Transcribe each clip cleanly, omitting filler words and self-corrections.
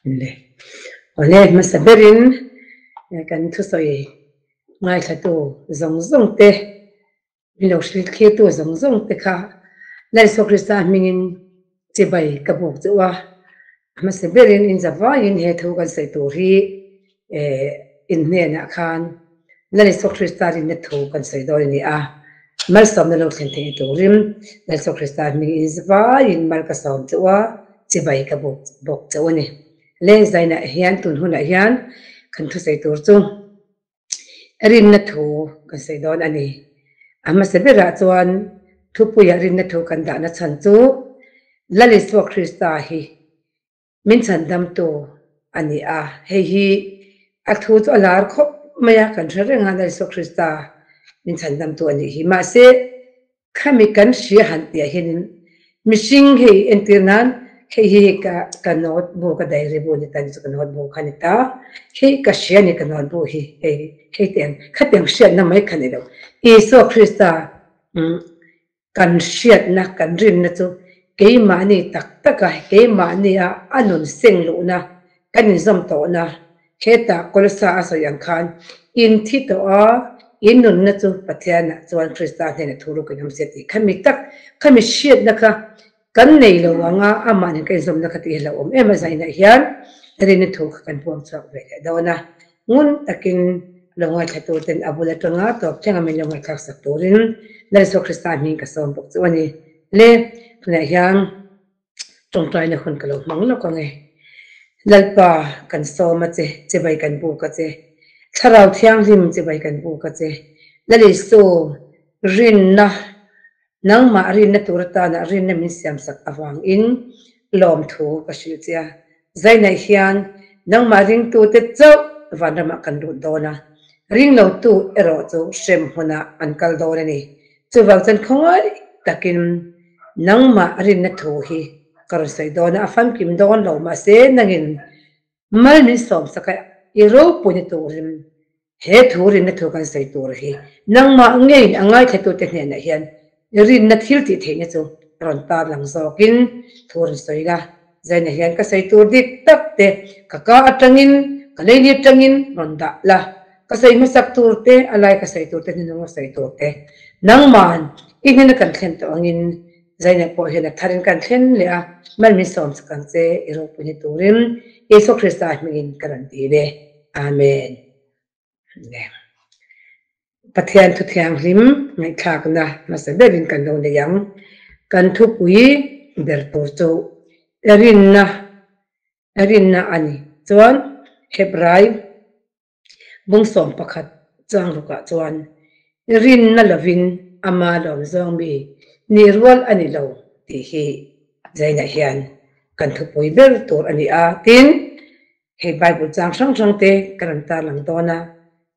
Le. Awle hmasa berin kan thusawi ngaithlatu zawng zawng te, min lo hrilh thlirtu zawng zawng te kha Lal Isua Krista hmingin chibai ka buk chu a. Hmasa berin in zavaiin he thu kan sawi tur hi in hnenah khan Lal Isua Krista rinna thu kan sawi dawn a ni a. Malsawmna lo thlen theih turin Lal Isua Krista hmingin in zavaiin mal ka sawm chu a, chibai ka buk bawk chauh a ni. Le zainah hian tun hunah hian kan thusawi tur chu rinna thu kan sawi dawn a ni. A hmasa berah chuan thupuiah rinna thu kan dahna chhan chu Lal Isua Krista hi min chhandamtu a ni a, hei hi a thu chu a lar khawp mai a, kan hre reng a Lal Isua Krista min chhandamtu a nih hi. Mahse, Khami kan hria han tih ah hianin mihring hei entir nan hei hi ka ka note bu ka diary bu ni ta ni chu ka note bu kha ni ta hei ka hria ni ka note bu hi hei hei te ang khatiang hriatna mai kha ni lo Isua Krista kan hriatna kan rinna chu keimahni tak taka keimahni a a nun seng luhna kan inzawm tawhna Hetah Kolosa a sawi ang khan, In thi tawh a, in nunna chu Pathianah chuan Krista hnenah thu rukin awm se tih kha mi tak, kha mi hriatna kha kan nei lo ang a, amah nen ka inzawmna kha tih hi hlauhawm em a, zainah hian rinna thu kha kan puang chhuak ve leh dawn a, ngun takin lo ngaithla turten a bul atanga tawp thlenga min lo ngaihthlak sak turin Lal Isua Krista hming ka sawm bawk chu a ni. Le, tunah hian. Tawngtaina hun ka lo hmang lawk ang e. Lalpa kan sawm a che, chibai kan buk a che. Thlarau Thianghlim chibai kan buk a che. Lal Isu, rinna, nangmah rinna tur atana rinna min siamsak avangin lawmthu ka hrilh che a. Zainah hian nangmah ringtute chauh vanramah kan lut dawn a, ringlotu erawh chu hrem hmunah an kal dawn a ni. Chuvang chuan khawngaih takin nangmah rinna thu hi ka rawn sawi dawn a, a famkim dawn lo mahse nangin mal min sawmsak a, i ropuina turin he thu rinna thu kan sawi tur hi nangmah ngeiin a ngaithlatute hnenah hian rinna thil tih theihna chu rawn tar lang zawkin thu rawn sawi la. Zaina hian ka sawi tur dik tak te ka ka atangin ka leili atangin rawn dah la, ka sawi hmasak tur te, a lai ka sawi tur te, hnuhnung a sawi tur te nangman i hnena kan thlen tawh angin Zaina pawh hian a tharin kan thlen leh a, mal min sawm chak ang che i ropui ni turin Isua Krista hmingin ka rawn dil e. Amen. Pathian thu thianghlim ngaihthlakna hmasa berin kan lo nei ang. Kan thupui ber tur chu rinna rinna a ni. Chuan Hebrai bung 11 chang rukah chuan rinna lovin ama lawm zawng mi nih rual a ni lo tih hi Zainah hian kan thupui ber tur a ni a. Tin, Hei Bible chang hrang hrang te ka rawn tarlang dawn a,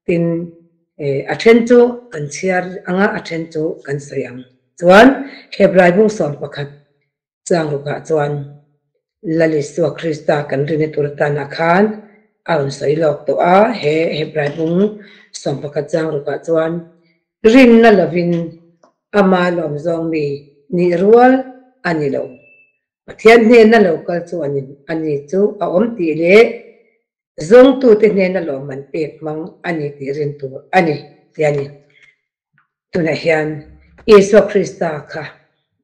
tin a then chu kan chhiar ang a, a then chu kan sawi ang. Chuan Hebrai bung 11 chang rukah chuan Lal Isua Krista kan rinna tur atanah khan a rawn sawi lawk tawh a, he Hebrai bung 11 chang rukah chuan rinna lovin ama lawm zawng mi nih rual a ni lo. Pathian hnena lo kal chu a ni, a ni chu a awm tih leh zawngtute hnena lawmman pek hmang a ni tih rin tur a ni, tih a ni. Tunah hian Isua Krista kha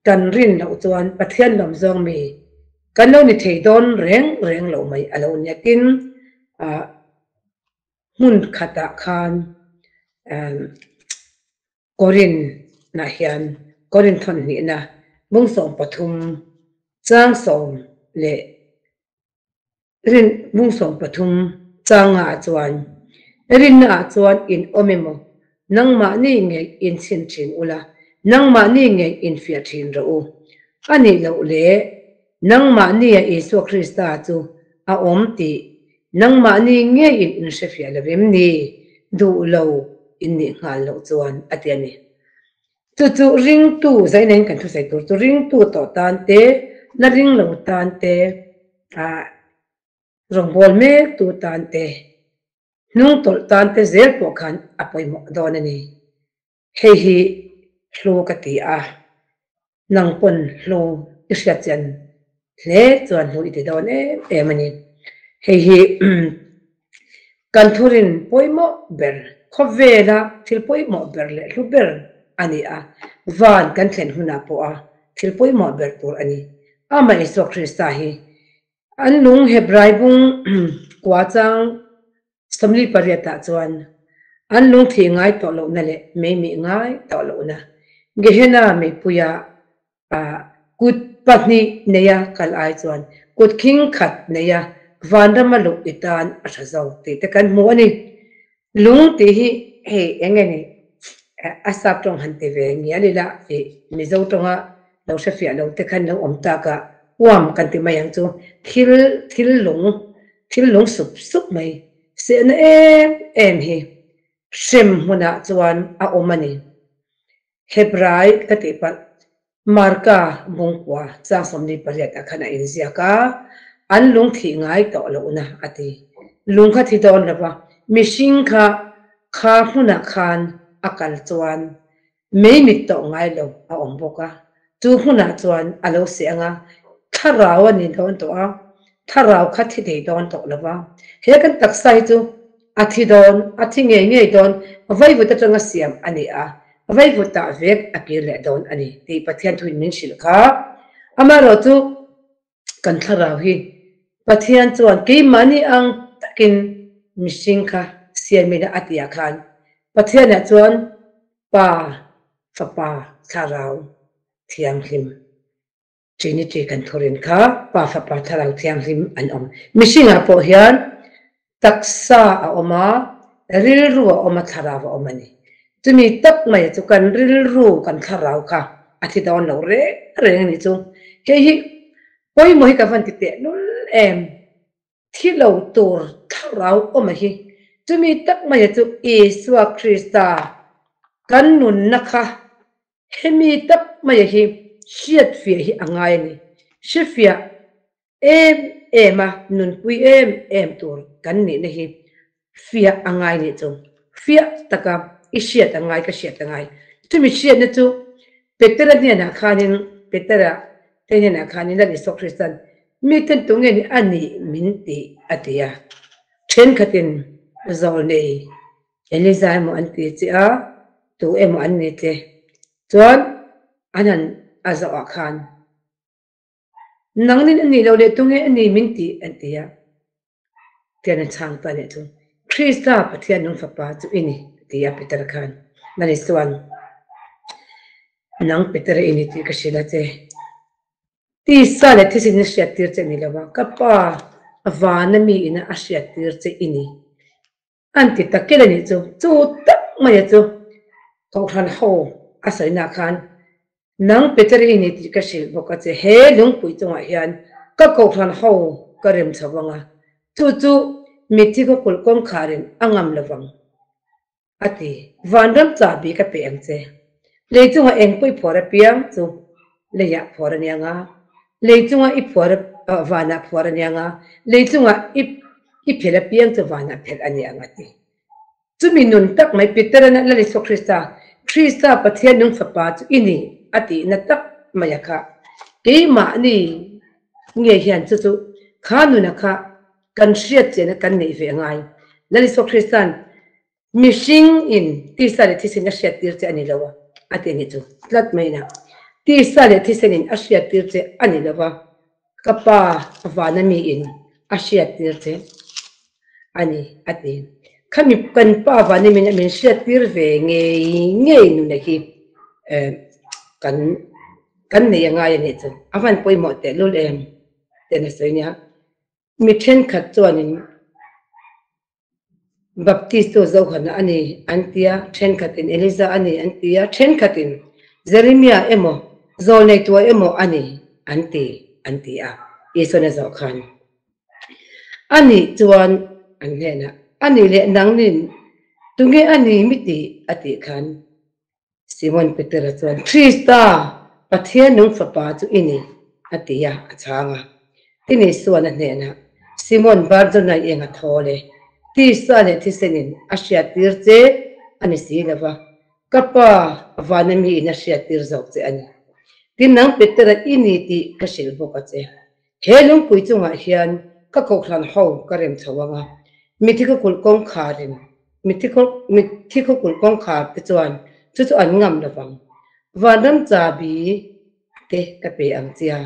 kan rin loh chuan Pathian lawm zawng mi kan lo ni thei dawn reng reng lo mai a lo nia. Tin, hmun khatah khan Korinth-ah hian Korinth thawn hnihna bung 13 chang sawm leh rin bung 13 changah chuan rinnaah chuan in awm emaw nangmahni ngei in chhin thin ula, nangmahni ngei in fiah thin rawh u. A nih loh leh nangmahnia Isua Krista chu a awm tih Nangmahni ngeiin in hrefiah lo em ni? Duh lo in nih nghal loh chuan a ti a ni. Chu chu ringtu zainain kan thusawi tur chu ringtu tawh tan te, la ring lo tan te, ah rawngbâwl mêktu tan te, hnungtawlh tan te zel pawh khan a pawimawh dawn a ni. Hei hi hlu ka ti a, nang pawn hlu i hriat chian hle chuan hlu i ti dawn em em a ni. Hei hi kan thurin pawimawh ber, khawvela thil pawimawh ber leh hlu ber a ni a, van kan thlen hunah pawha thil pawimawh ber tur a ni. Amah Isua Krista hi an lung Hebrai bung kua chang 48 ah chuan an lung thih ngai tawh lohna leh meimih ngai tawh lohna Gehenna meipuia Kut pahnih neia kal ai chuan kut khing khat neia vanrama luh i tan a tha zo tih te kan hmu a ni. Lung tih hi hei eng nge ni a sap tawng han ti ve ngial ila tih Mizo tawnga lo hrefiah lo te khan lo awm tak a, uam kan ti mai ang chu thil thil lung thil lung sup sup mai sehna em em hi hrem hmunah chuan a awm a ni. Hebrai ka tih palh Marka bungkua chang 48 ah khan a inziak a, an lung thih ngai tawh lohna a ti. Lung kha thi dawn lo va, mihring kha kha hmunah khan a kal chuan mei mit tawh ngai lo a awm bawk a, chu hmunah chuan a lo seh ang a, thlarau a ni dawn tawh a, thlarau kha thi thei dawn tawh lo va, he kan taksa hi chu A thi dawn, a thi ngei ngei dawn, vaivut atanga siam a ni a, vaivutah vek a kir leh dawn a ni tih Pathian thuin min hrilh kha. Amaherawhchu, kan thlarau hi Pathian chuan keimahni ang takin mihring kha siamina a tihah khan Pathianah chuan Pa, Fapa, Thlarau Thianghlim Trinity kan thurin kha Pa, Fapa, Thlarau Thianghlim an awm. Mihringah pawh hian taksa a awm a, rilru a awm a, thlarau a awm a ni. Chumi tak mai chu kan rilru, kan thlarau kha a thi dawn lo reng reng a nih chu. Hei hi pawimawh hi ka van ti teh lul em? Thi lo tur thlarau awm a hi. Chumi tak mai chu Isua Krista kan nunna kha Hemi tak maia hi hriatfiah hi a ngai a ni. Hrifiah em em a, nunpui em em tur kan nihna hi fiah a ngai nih chu. Fiah taka i hriat a ngai, ka hriat a ngai. Chumi hriatna chu Petera hnenah khanin, Petera te hnenah khanin Lal Isua Krista'n miten tunge ni a nih min ti a ti a. Thenkhatin zawlnei Eliza emaw an ti che a, tu emaw an ni che. Chuan an han a zawh ah khan, Nangnin a nih loh leh tunge a ni min ti? an ti a. Tian a chhang ta leh chu, Krista Pathian nung fapa chu i ni, a ti a Peter khan. Nani chuan, Nang Peter i ni tih ka hrilh a che. Tisa leh thisen a hriattir che a ni lo va, ka Pa vana mi ina a hriattir che i ni. An ti tak kel a nih chu. Chu tak mai a chu Kohhran ho a sawina khan nang Peter i ni tih ka hrilh bawk a che. He lungpui chungah hian ka Kohhran ho ka rem chho vang a, chu chu mitthi khaw kulh kawngkharin a ngam lo vang a ti. Vanram chahbi ka pe ang che. Lei chunga eng pawh i phuar apiang chu leiah phuar a nia nga, lei chunga i phuar vanah phuar a nia nga, lei chunga i i phelh apiang chu vanah phelh a ni ang a ti. Chumi nun tak mai Peter-a Lal Isua Krista, Krista Pathian nung fapa chu i ni a tihna tak mai a kha. Keimahni nge hian chu chu kha nuna kha kan hriat chiahna kan neih ve a ngai. Lal Isua Krista'n Mihring in tisa leh thisen a hriattir che a ni lo a, a ti anih chu. Tlat mai na. Tisa leh thisen in a hriattir che a ni lo a, ka pa vana mi in a hriattir che a ni, a ti. Khami kan pa vana mi in a min hriattir ve ngei ngei nuna hi kan kan nei a ngai a nih chu. A van pawimawh tehlul em? Tian a sawi nia. Mi thenkhat chuanin Baptistu Zohana a ni an ti a, thenkhatin Eliza a ni an ti a, thenkhatin Jeremia emaw Zawlneitua emaw a ni an ti an ti a. Isuan a zawh khan a nih chuan an hnenah, A nih leh nangnin tunge a ni mi tih? a tih khan Simon Petera chuan, Krista, Pathian nung Fapa chu i ni, a ti a, a chhang a. Tin Isuan a hnenah, Simon Barjona i eng a thawl e, tisa leh thisenin a hriattir che a ni si lo va, ka Pa vana miin a hriattir zawk che a ni. Tin nang Petera i ni tih ka hrilh bawk a che. He lungpui chungah hian ka kohhran ho ka rem chho ang a, mithi khaw kulh kawngkharin mithi khaw mithi khaw kulh kawngkhar te chuan chu chu an ngam lovang. Vanram chabi te ka pe ang che a,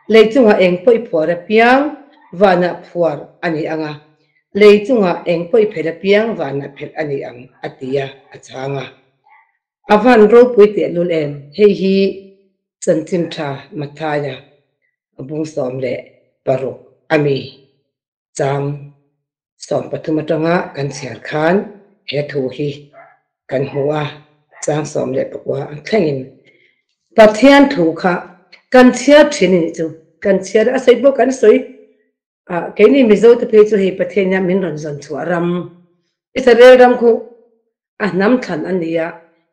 lei chungah eng pawh i phuar apiang vanah phuar a ni ang a, lei chungah eng pawh i phelh apiang vanah phelh a ni ang, a ti a, a chhang a. A van ropui tehlul em? Hei hi chanchin tha Mathaia bung 16 a mi chang 13 atanga kan chhiar khan he thu hi kan hmu a, chang 19 ang thlengin Pathian thu kha kan chhiar thin a nih chu, kan chhiar a sawi pawh kan sawi Ah, keini Mizo te phei chu hei Pathian hian min rawn zawn chhuah ram, Israel ram khu a hnam thlan a ni a,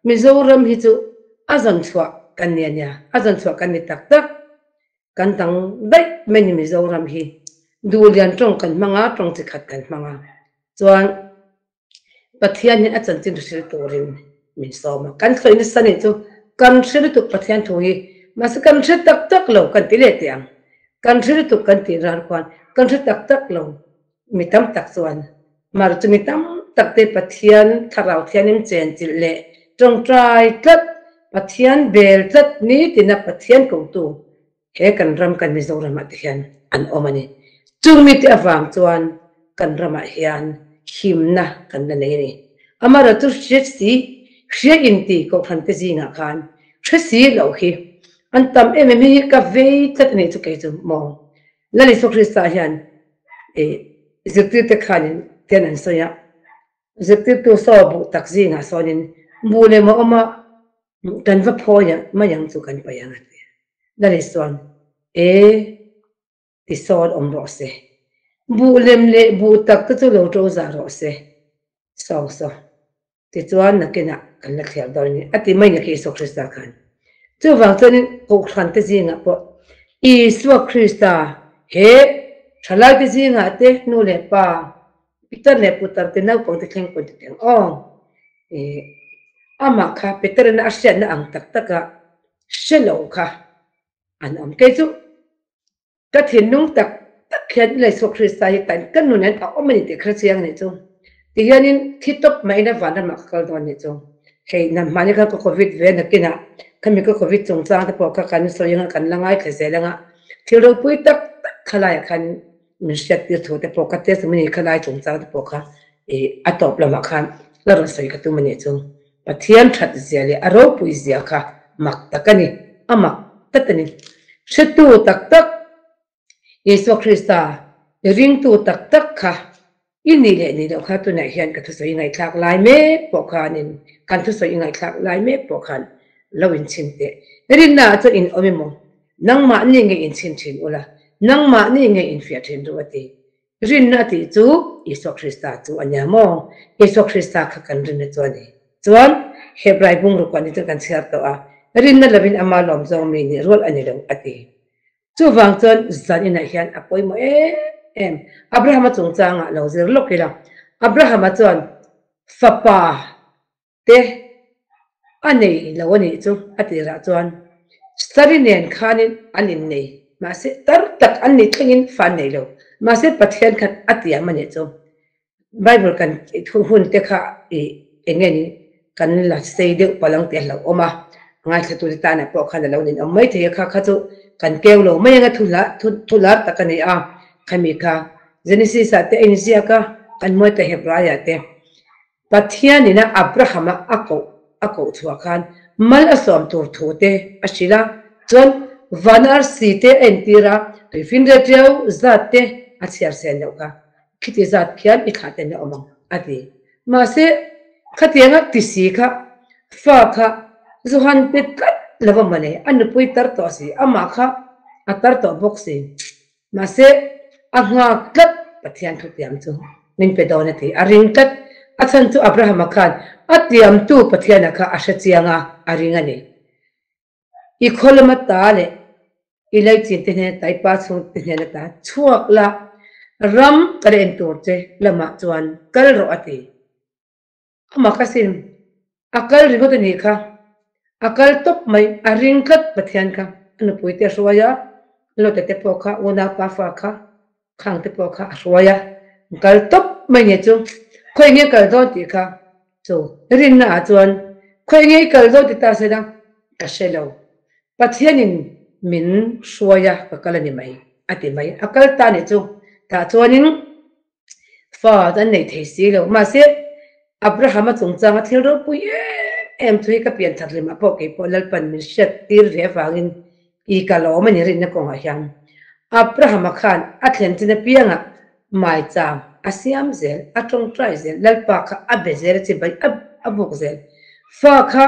Mizoram hi chu a zawn chhuah kan ni a nia, a zawn chhuah kan ni tak tak. Kan dang daih mai ni Mizoram hi. Duhlian tawng kan hmang a, tawng chi khat kan hmang a. Chuan Pathian hian a chanchin hre hril turin min sawm a, kan sawi nasa nih chu kan hre lutuk Pathian thu hi, mahse kan hre tak tak lo kan ti leh teh ang, kan hre lutuk kan tih ral khuan kan hre tak tak lo mi tam tak chuan mar chu mi tam tak te Pathian thlarau thianin chenchilh leh tawngtai tlat Pathian bel tlat nitina Pathian kotu He kan ram kan Mizoramah te hian an awm a ni. Chung mite avang chuan kan ramah hian himna kan la nei a ni. Amaherawhchu chu hre si, hria inti kohhran te zingah khan hre si loh hi an tam em em hi ka vei tlat a nih chu kei chu maw. Lal Isua Krista hian zirtirte khanin tian an sawi a, zirtirtu saw buh tak zingah sawnin buh leh maw awma Kan va phawi a, mai ang chu kan paih ang a ti. Lali chuan, E, ti sawn awm rawh se. Buh lem leh buh tak te chu lo ṭo zah rawh se, sawng saw. Tichuan nakinah kan la thliar dawn a ni, a ti mai ni khi Isua Krista khan. Chuvang chuanin Kohhran te zingah pawh Isua Krista he ṭhalai te zingah te nu leh pa, Pitar leh putar te naupang te thleng pawn ti ang aw. Ih amah kha Peterina a hriatna ang tak taka hre lo kha an awm. Kei chu ka thinlung tak tak hian i Isua Krista hi tan ka nun hian a awm a ni tih ka hre chiang a nih chu. Ti hianin thi tawp maiin a vanramah ka kal dawn a nih chu. Hei na hmani kha ka covid ve nakinah khami ka covid chungchang te pawh kha kan sawi anga kan la ngaithla zel anga thil ropui tak tak khalaiah khan Min hriattir thu te pawh ka testimony kha lai chungchang te pawh kha ih a tawp lamah khan la rawn sawi ka tum a nih chu. Pathian that zia leh a ropui zia kha mak tak a ni, a mak tlat a ni. Hretu tak tak Isua Krista i ringtu tak tak kha i nih leh nih loh kha tunah hian ka thusawi i ngaihthlak lai mek pawh khanin kan thusawi i ngaihthlak lai mek pawh khan lo inchhin teh. Rinna ah chuan in awm emaw Nangmahni nge inchhin thin ula, nangmahni nge infiah thin ru a ti. Rinna a tih chu Isua Krista chu a nia maw? Isua Krista kha kan rinna chu a ni. Chuan, Hebrai bungruk pahnih chu kan chhiar tawh a, rinna lovin ama lawm zawng mi nih rual a ni lo a ti. Chuvang chuan zan inah hian a pawimawh em em. Abrahama chungchangah lo zir lawk ila, Abrahama chuan fapa te a nei lo a nih chu a tirah chuan Sari nen khanin an innei mahse tar tak an nih thlengin fa an nei lo mahse Pathian khan a tiam a nih chu Bible kan thu hun te kha ih eng nge ni kan la sei deuh palh ang tih a hlauhawm a ngaithlatute tanah pawh khan a lo ninawm mai thei a kha kha chu kan keu lo mai anga thu hla thu lar tak a ni a khami kha Genesis ah te a inziak a kan hmuai ta Hebrai ah te. Pathianin a Abrahama a koh a koh chhuah khan mal a sawm tur thu te a hrilh a, chuan van arsi te a entir a, tuifinriat riau zat te a chhiar sen loh kha, khiti zat khian i thlah ten a awm ang a ti. Mahse, khatianga ti si kha fa kha Johan pe tlat lo va mawle, a nupui tar tawh si, amah kha a tar tawh bawk si. Mahse, a nghak tlat Pathian thutiam chu min pe dawn a ti. A ring tlat. A chhan chu Abrahama khan a tiamtu Pathiana kha a hre chiang a, a ring a ni. I khaw lama ta leh i leichin te hnena ta, i pa chhung te hnena ta chhuak la, ram ka la en tur che lamah chuan kal rawh a ti. Amah ka sin, a kal ringawt a nih kha, a kal tawp mai, a ring tlat Pathian kha, a nupui te a hruai a, Lota te pawh kha, unaupa fa kha. Khang te pawh kha a hruai a, an kal tawp mai nge chu khawi nge kal dawn tih kha chu rinna ah chuan khawi nge i kal dawn ti ta se la ka hre lo, Pathianin min hruai a ka kal a ni mai a ti mai, a kal ta nih chu tah chuanin fa an nei thei si lo, mahse Abrahama chungchanga thil ropui em em chu hi ka pian that limah pawh kei pawh Lalpan min hriat tir ve avangin I ka lawm a ni rinna kawngah hian Abrahama khan a thlen chin apiangah maicham a siam zel, a tawngtai zel, Lalpa kha a be zel, a chibai a buk zel. Fa kha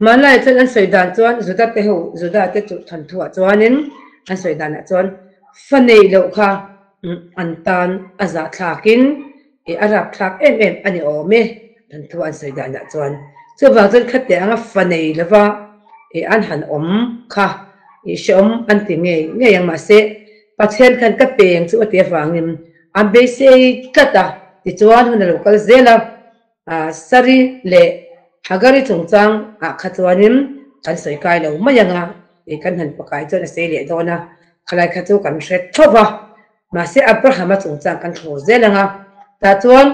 hmanlaiah chuan an sawi dan chuan Juda te ho, Juda te chu thawnthuah chuanin an sawi danah chuan fa neih loh kha an tan a zahthlakin a rapthlak em em a ni awm e, thawnthu an sawi danah chuan. Chuvang chuan khatiang anga fa nei lova an han awm kha hrehawm an ti ngei ngei ang. Mahse, Pathian khan ka peng chu a ti avangin an beisei tlat a, tichuan hun a lo kal zel a, Sari leh Hagari chungchang ah kha chuanin kan sawi kai lo mai ang a, kan han pakai chuan a sei leh dawn a, khalai kha chu kan hre tho va. Mahse Abrahama chungchang kan thlur zel ang a, tah chuan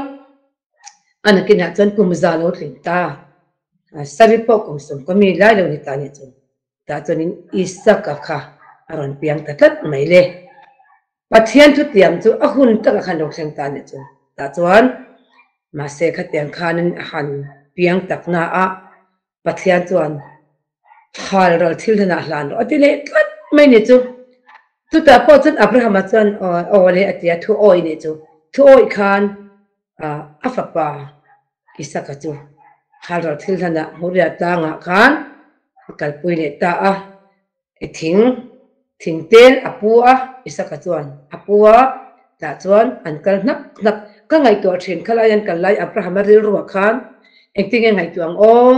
a nakinah chuan kum za lo tling ta, Sari pawh kum sawmkaw mi lai lo ni ta nih chu, tah chuanin Isaka kha a rawn piang ta tlat mai le. Pathian thutiam chu a hun takah khan lo thleng ta nih chu, tah chuan mahse khatiang khanin a han piang takna a, Pathian chuan hal ral thil hnenah hlan rawh a ti leh tlat mai ni chu. Chutah pawh chuan Abrahama chuan aw le a ti a, thu awih nih chu. Thu awih khan a fapa Isaka chu hal ral thil hnenah Moria tlangah khan a kalpui leh ta a. I thing, thing tel a pu a, Isaka chuan a pu a, tah chuan an kal hnak hnak. Ka ngaihtuah thin kha lai an kal lai Abrahama rilruah khan engtin nge ngaihtuah ang aw,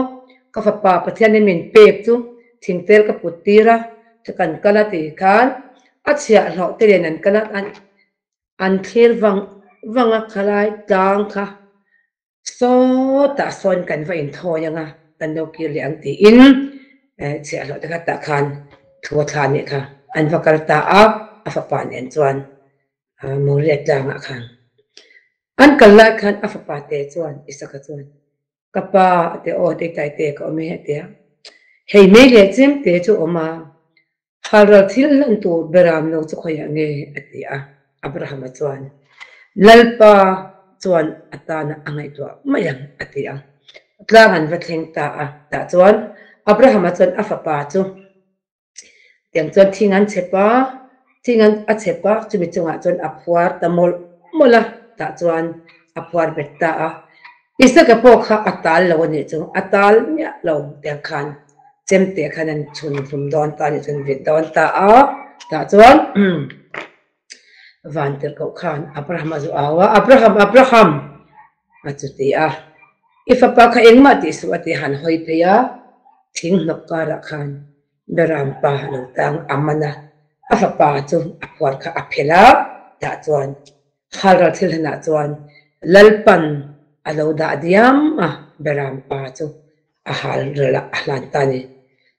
ka fapa Pathianin min pek chu thing tel ka put tir a, chu kan kal a ti khan a chhiahhlawh te nen an kal a, an thlir vang vang a khalai tlang kha. Sawtah sawn kan va inthawi ang a, kan lo kir leh ang tiin chhiahhlawh te kha tah khan thu a thla nih kha an va kal ta a, a fapa nen chuan Moriah tlangah khan an kal lai khan a fapa te chuan Isaka chuan ka pa a ti a, aw teitai te ka awm e a ti a, hei mei leh chem te chu awm a, Halral thil hlan tur beram lo chu khawiah nge? a ti a. Abrahama chuan, Lalpa chuan a tana a ngaihtuah mai ang, a ti a. Tlang an va thleng ta a. Tah chuan Abrahama chuan a fapa chu tiang chuan thing an chep a, thing an a chep a, chumi chungah chuan a phuar ta mawlh mawlh a, tah chuan a phuar bet ta a. Isaka pawh kha a tal lo a nih chu, a tal miah lo tiang khan chemte khan an chhun hlum dawn ta a nih chuan vit dawn ta a, tah chuan van tirhkoh khan Abraham a zu au a, Abraham, Abraham! a chu ti a, i fapa kha engmah tih suh a ti han hawi phei a, thing hnawk karah khan Beram pa lo tang a man a, a fapa chu a phuar kha a phelh a, tah chuan Halral thil hlanah chuan Lalpan a lo dah diam a, Beram pa chu a hal ral a, a hlan ta a ni.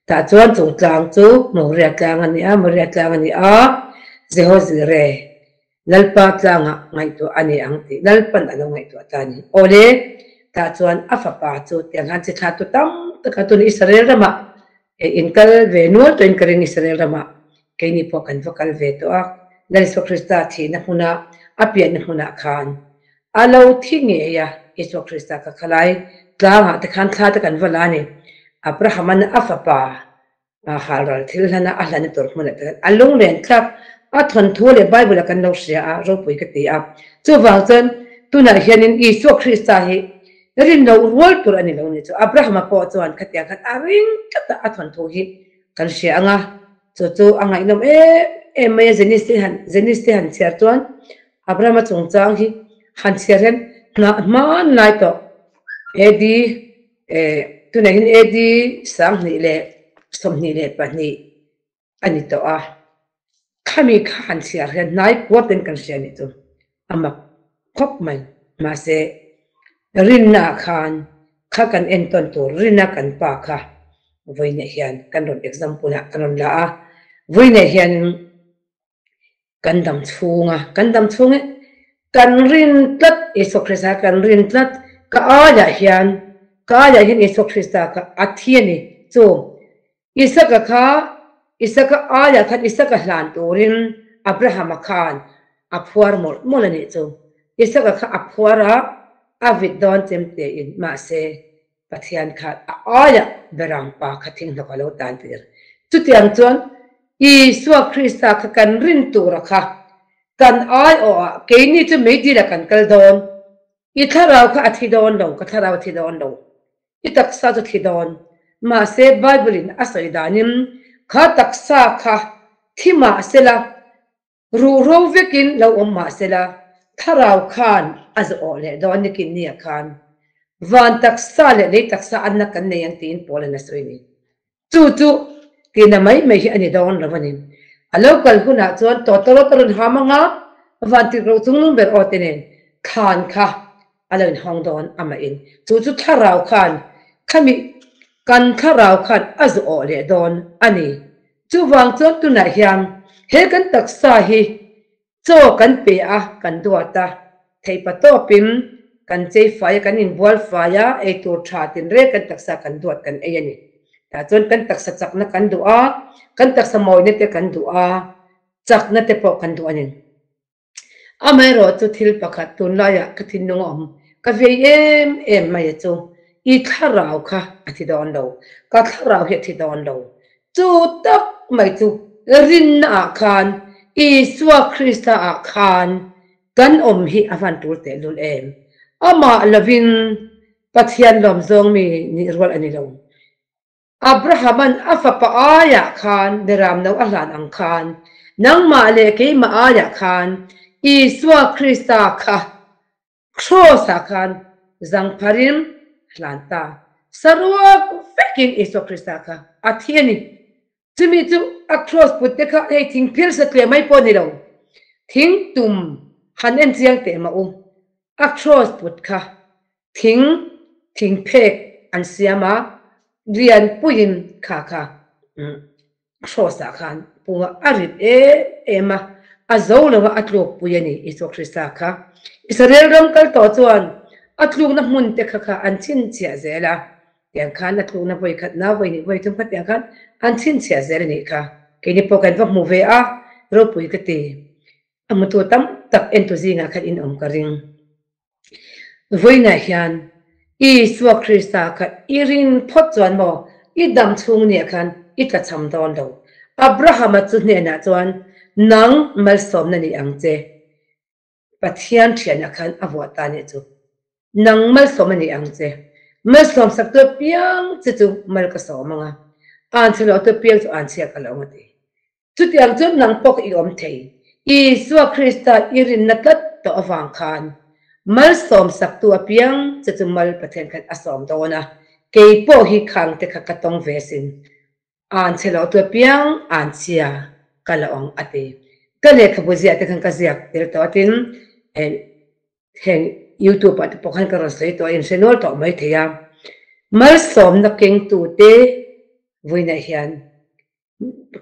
Tah chuan chung tlang chu Moria tlang a ni a, Moria tlang a ni a, Jehozire Lalpa tlangah ngaihtuah a ni ang tih Lalpan a lo ngaihtuah ta a ni. Awle, tah chuan a fapa chu tiang hian chi thlatu tam taka tun Israel ramah in kal ve nual tawhin ka ring Israel ramah keini pawh kan va kal ve tawh a, Lal Isua Krista thihna hmuna a pianna hmunah khan a lo thi ngei a, Isua Krista kha khalai tlangah te khan thla te kan va la a ni. Abraham-an a fapa A halral thil hlana a hlana tur hmunah te khan a lunglen thlak a thawnthu leh Bible-a kan lo hria a, ropui ka ti a. Chuvang chuan tunah hianin Isua Krista hi rin loh rual tur a ni lo ni chu. Abrahama pawh chuan khatiang khan a ring tlat a, a thawnthu hi kan hria ang a, chu chu a ngaihnawm em em mai a, Genesis han Genesis te han chhiar chuan Abrahama chungchang hi han chhiar hian hnah hmanlai tawh AD Tunah hian AD 2022 a ni tawh a, khami kha han chhiar hian hnai kuar ten kan hria nih chu a mak khawp mai. Mahse, rinna ah khan kha kan entawn tur rinna kan pa kha vawiinah hian kan rawn example ah kan rawn la a, vawiinah hian. Kan dam chhunga kan dam chhung e kan rin tlat Isua Krista kan rin tlat ka aiah hian ka aiah hian Isua Krista kha a thi a ni chu Isaka kha Isaka aiah khan Isaka hlan turin Abrahama khan a phuar mawlh mawlh a nih chu Isaka kha a phuar a a vit dawn chem tein mahse Pathian khan a aiah berang pa kha thinghnawk a lo tan tir. Chutiang chuan Isua Krista kha kan rin tura kha kan aiawhah keini chu meidil ah kan kal dawn. I thlarau kha a thi dawn lo, ka thlarau a thi dawn lo. I taksa chu thi dawn. Mahse Bible in a sawi danin kha taksa kha thi mahsela Ruhro vekin lo awm mah sela, thlarau khan a zawh leh dawn nikin nia khan van taksa leh lei taksa anna kan nei ang tiin Paul-a'n a sawi a ni. Chu chu tina mai mai hi a ni dawn lo a ni. A lo kal hunah chuan tawtawrawt a rawn ham anga van tik ro chungnung ber aw te nen thlan kha a lo inhawng dawn amahin chu chu thlarau khan khami kan thlarau khan a zawh leh dawn a ni. Chuvang chuan tunah hian he kan taksa hi chaw kan pe a, kan duat a, theihpa tawpin kan chei fai a, kan inbual fai a, eitur tha tinreng kan taksa kan duat kan ei a ni. Tah chuan kan taksa chakna kan duh a, kan taksa mawina te kan duh a, chakna te pawh kan duh a ni. Amaherawh chu thil pakhat tunlaiah ka thinlung a awm, ka vei em em mai a chu, i thlarau kha a thi dawn lo, ka thlarau hi a thi dawn lo. Chu tak mai chu rinna ah khan Isua Krista ah khan kan awm hi a van tul tehlul em. Amah lovin Pathian lawmzawng mi nih rual a ni lo. Abrahama'n a fapa aiah khan beramno a hlan ang khan, nangmah leh keimah aiah khan Isua Krista kha Kraws-ah khan zangpharin a hlan ta. Saruak vekin Isua Krista kha a thi a ni. Chumi chu a kraws put te kha hei thing phir satliah mai pawh a ni lo. Thing tum han en chiang teh mah u. A kraws put kha Thing, thingphek an siam a, lianpuiin kha kha Kraws-ah khan punga a rit em em a, a zo lo a, a tlukpui a ni Isua Krista kha. Israel ram kal tawh chuan a tlukna hmun te kha kha an chhinchhiah zel a, tiang khan a tlukna vawi khat na vawi hnih vawi thum kha tiang khan an chhinchhiah zel a nih kha. Keini pawh kan va hmu ve a, ropui ka ti. A hmutu tam tak entu zingah khan in awm ka ring. Vawiinah hian Isua Krista kha i rin phawt chuan maw i dam chhung nia khan i tlachham dawn lo. Abrahama chu hnenah chuan nang malsawmna ni ang che. Pathian thianah khan a vuah ta nih chu. Nang malsawmna ni ang che. Malsawm saktu apiang che chu mal ka sawm ang a, anchhe lohtu apiang chu anchhia ka lo ang a ti. Chutiang chuan nang pawh i awm thei. Isua Krista i rinna tlat tawh avang khan malsawm saktu apiang che chu mal Pathian khan a sawm dawn a, kei pawh hi khang te kha ka tawng ve sin. An chhe loh tu apiang an chhia ka la awng a ti. Ka lehkhabu ziah te khan ka ziak tel tawh a tin heng YouTube ah te pawh khan ka rawn sawi tawh a, inhre nual tawh mai thei a. Malsawmna kengtute vawiinah hian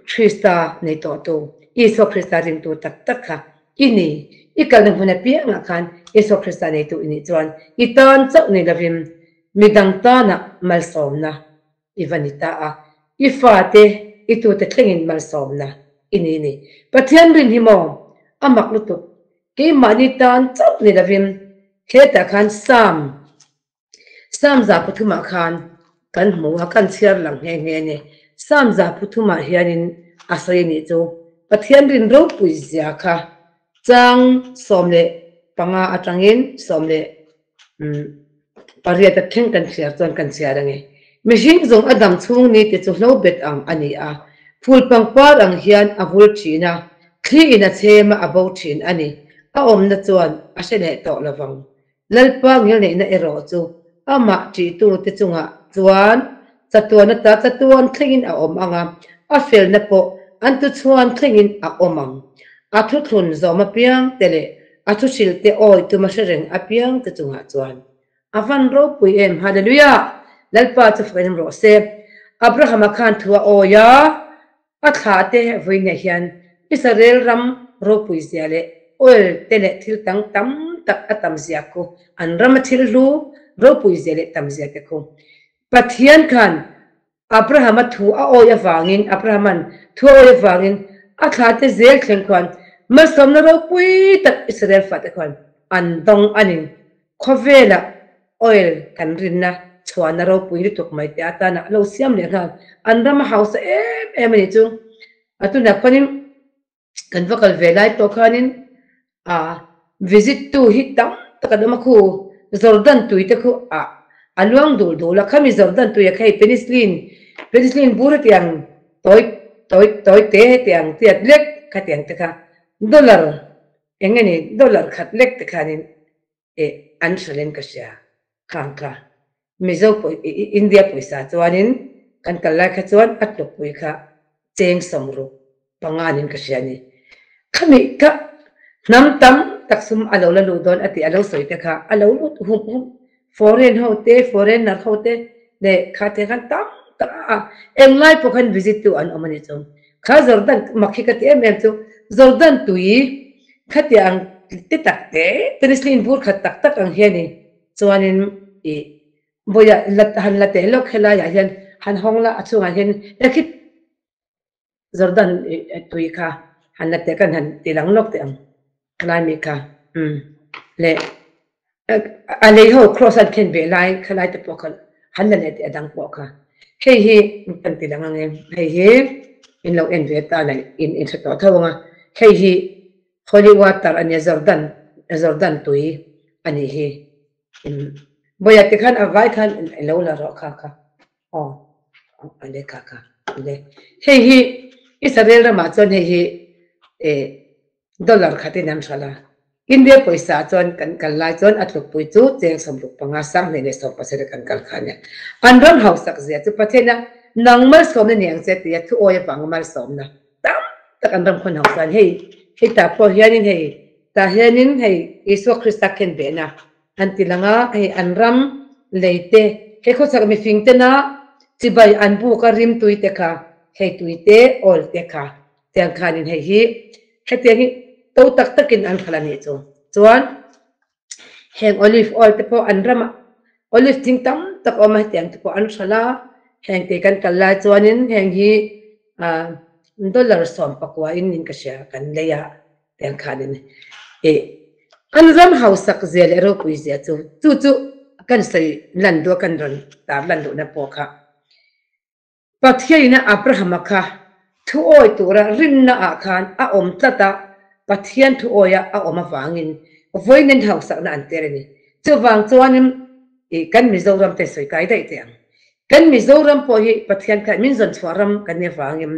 Krista nei tawhtu, Isua Krista ringtu tak tak kha i ni. I kalna hmun apiangah khan Isua Krista neitu i nih chuan i tan chauh ni lovin midang tanah malsawmna i va ni ta a, i fate, i tute thlengin malsawmna i ni ni. Pathian rin hi maw a mak lutuk, keimahni tan chauh ni lovin hetah khan Psalm Psalm 300 khan kan hmu a, kan chhiar lang nghe nghe a ni. Psalm 300 hianin a sawi a nih chu, Pathian rin ropui zia kha chang 15 atangin 18 a thleng kan chhiar chuan kan chhiar a ni. Mihring zawng a dam chhung ni te chu hlo bet ang a ni a, phul pangpar ang hian a vul thin a, thli in a chhem a, a bo thin a ni. A awmna chuan a hre leh tawh lovang. Lalpa ngilneihna erawh chu amah ṭihtute chungah chuan chatuan ata chatuan thlengin a awm ang a, a felna pawh an tuchhuan thlengin a awm ang. A thuthlun zawm apiangte leh a thuhrilte awi tuma hre reng apiangte chungah chuan a van ropui em. Hallelujah! Lalpa chu fakin rawh se. Abrahama khan thu a awi a, a thlahte vawiinah hian Israel ram. ropui zia leh oil te leh thil dang tam tak a tam zia khu an rama thil hlu ropui zia leh tam zia te khu Pathian khan Abrahama thu a awi avangin Abrahaman thu a awi avangin a thla te zel thleng khuan malsawmna ropui tak Israel fate khuan an dawng a ni. Khawvela oil kan rinna chhuahna ropui lutuk mai te atana a lo siam leh nghal an ram a hausa em em a nih chu. A tunah khuanin kan va kal ve lai pawh khanin a visit tu hi tam tak an awm a khu Jordan tui te khu ah a luang dul dul a khami Jordan tui a kha hei penicillin penicillin bur hetiang tawi tawi tawi te hetiang tiat lek khatiang te kha dollar eng nge ni dollar khat lek te khanin eh an hralh in ka hria khang kha Mizo India pawisa chuanin kan kal lai kha chuan a tlukpui kha cheng sawmruk panga niin ka hria a ni. Khami kha hnam tam tak sum a lo la lut dawn a tih a lo sawi te kha a lo lut hum hum foreign ho te foreigner ho te leh kha te khan tam tak a englai pawh khan visit tu an awm a nih chu. Kha Jordan mak hi ka ti em em chu Jordan tui khatiang te tak te penicillin bur khat tak tak ang hian i Chuanin i vawiah la han la teh lawk helaiah hian han hawng la a chhungah hian e khi Jordan i tui kha han la teh kan han ti lang lawk teh ang khalai mi kha umm leh a lei ho cross an khen ve lai khalai te pawh kha han la leh teh a dang pawh kha hei hi kan ti lang ang e hei hi in lo en ve ta la in in hre tawh tho ang a hei hi Holy water a nia Jordan Jordan tui a nih hi Bawiha ti khan a vai khan lo la rawh kha kha aw a le kha kha le hei hi Israel ramah chuan hei hi eh dollar khatin an hralh a India pawisa chuan kan kal lai chuan a tlukpui chu cheng 65 1017 kan kal kha ania an ram hausak zia chu Pathian-a nang malsawmna ni ang che tia thu awi avanga malsawmna Tam tak an ram khawn ho chuan hei hei tah pawh hianin hei tah hianin hei Isua Krista khen behna an ti lang a, hei an ram lei te hei khawchhak mifing tena chibai an buk a rim tui te kha hei tui te awl te kha tiang khanin hei hi hetiang hi to tak takin an hralh a nih chu. Chuan heng olive oil te pawh an ramah olive thing tam tak a awm a hetiang te pawh an hralh a heng te kan kal lai chuanin heng hi ah dollar 19 in in ka hria kan lei a tiang khanin ih an ram hausak zia leh ropui zia chu chu chu kan sawi lan duh a kan rawn tar lan duhna pawh kha. Pathianina Abrahama kha thuawi tura rinnaah khan a awm tlat a, Pathian thuawia a awm avangin vawiin hausakna an tel a ni. Chuvang chuanin i kan Mizoram te sawi kai daih teh ang. Kan Mizoram pawh hi Pathian kha min zawn chhuah ram kan nih avangin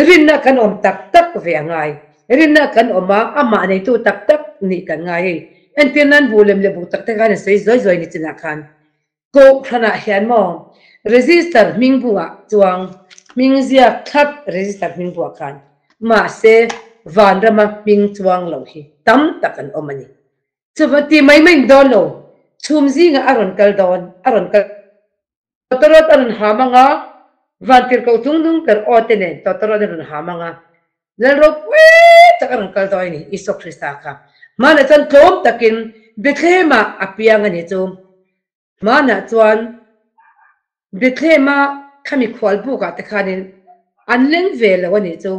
rinna kan awm tak tak ve a ngai. Rinna kan awm a, amah neitu tak tak nih kan ngai hei. Entir nan buh lem leh buh tak te khan an sawi zawi zawi nichinah khan. Kohhranah hian maw register hming buah chuang hming ziak thlap register hming buah khan mahse vanrama hming chuang lo hi tam tak an awm a ni. Chuva ti mai mai dawn lo chhum zingah a rawn kal dawn a rawn kal tawtawrawt a rawn ham anga vantirhkoh chungnung ber aw te nen tawtawrawt a rawn ham anga Lal ropui tak a rawn kal dawn a ni Isua Krista kha. Hmanah chuan tlawm takin Bethlehem-ah a piang a ni chu. Hmanah chuan Bethlehem-a khami khual bukah te khanin an leng ve lo a nih chu.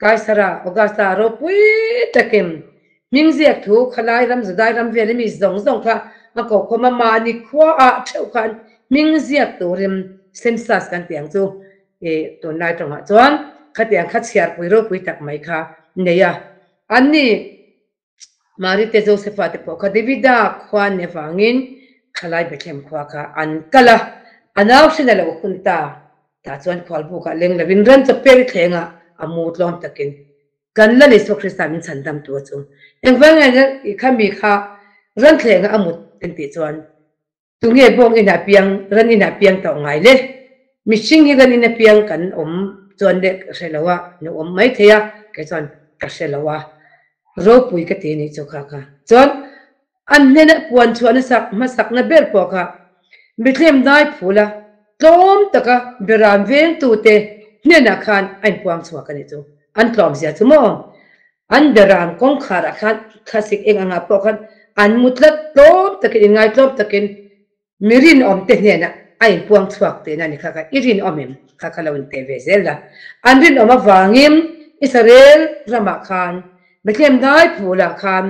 Kaisara, Augusta ropui takin hming ziak thu khalai ram Judai ram vela mi zawng zawng kha a ko khawm a, mahni khuaah theuh khan hming ziak turin census kan tih ang chu. I tunlai tawngah chuan khatiang kha chhiarpui ropui tak mai kha nei a. Anni Mari te Josefa te pawh kha Davida khua an nih avangin khalai Bethlehem khua kha an kal a, a nau hrin a lo hun ta. Tah chuan khualbukah leng lovin ram chawpek i thlengah a mu tlawm takin kan Lal Isua Krista min chhan dam tu a chu. Engvang nge i khami kha ram thlengah a mut an tih chuan Tunge bawng inah piang, ran inah piang tawh ngai le? Mihring hi ran ina piang kan awm chuan le ka hre lo a, nu awm mai thei a, kei chuan ka hre lo a, ropui ka ti a nih chu kha kha. Chuan an hnena puan chhuahna sak hmasakna ber pawh kha Bethlehem dai phul a, tlawm taka beram vengtute hnenah khan a inpuang chhuak a nih chu. An tlawmzia chu maw? An beram kawngkharah khan thlasik eng angah pawh khan an mu tlat tlawm takin, inngai tlawm takin mi rinawmte hnenah a inpuang chhuak tihna a ni kha kha i rinawm em kha kha lo inteh ve zel la. An rinawm avangin Israel ramah khan Bethlehem dai phulah khan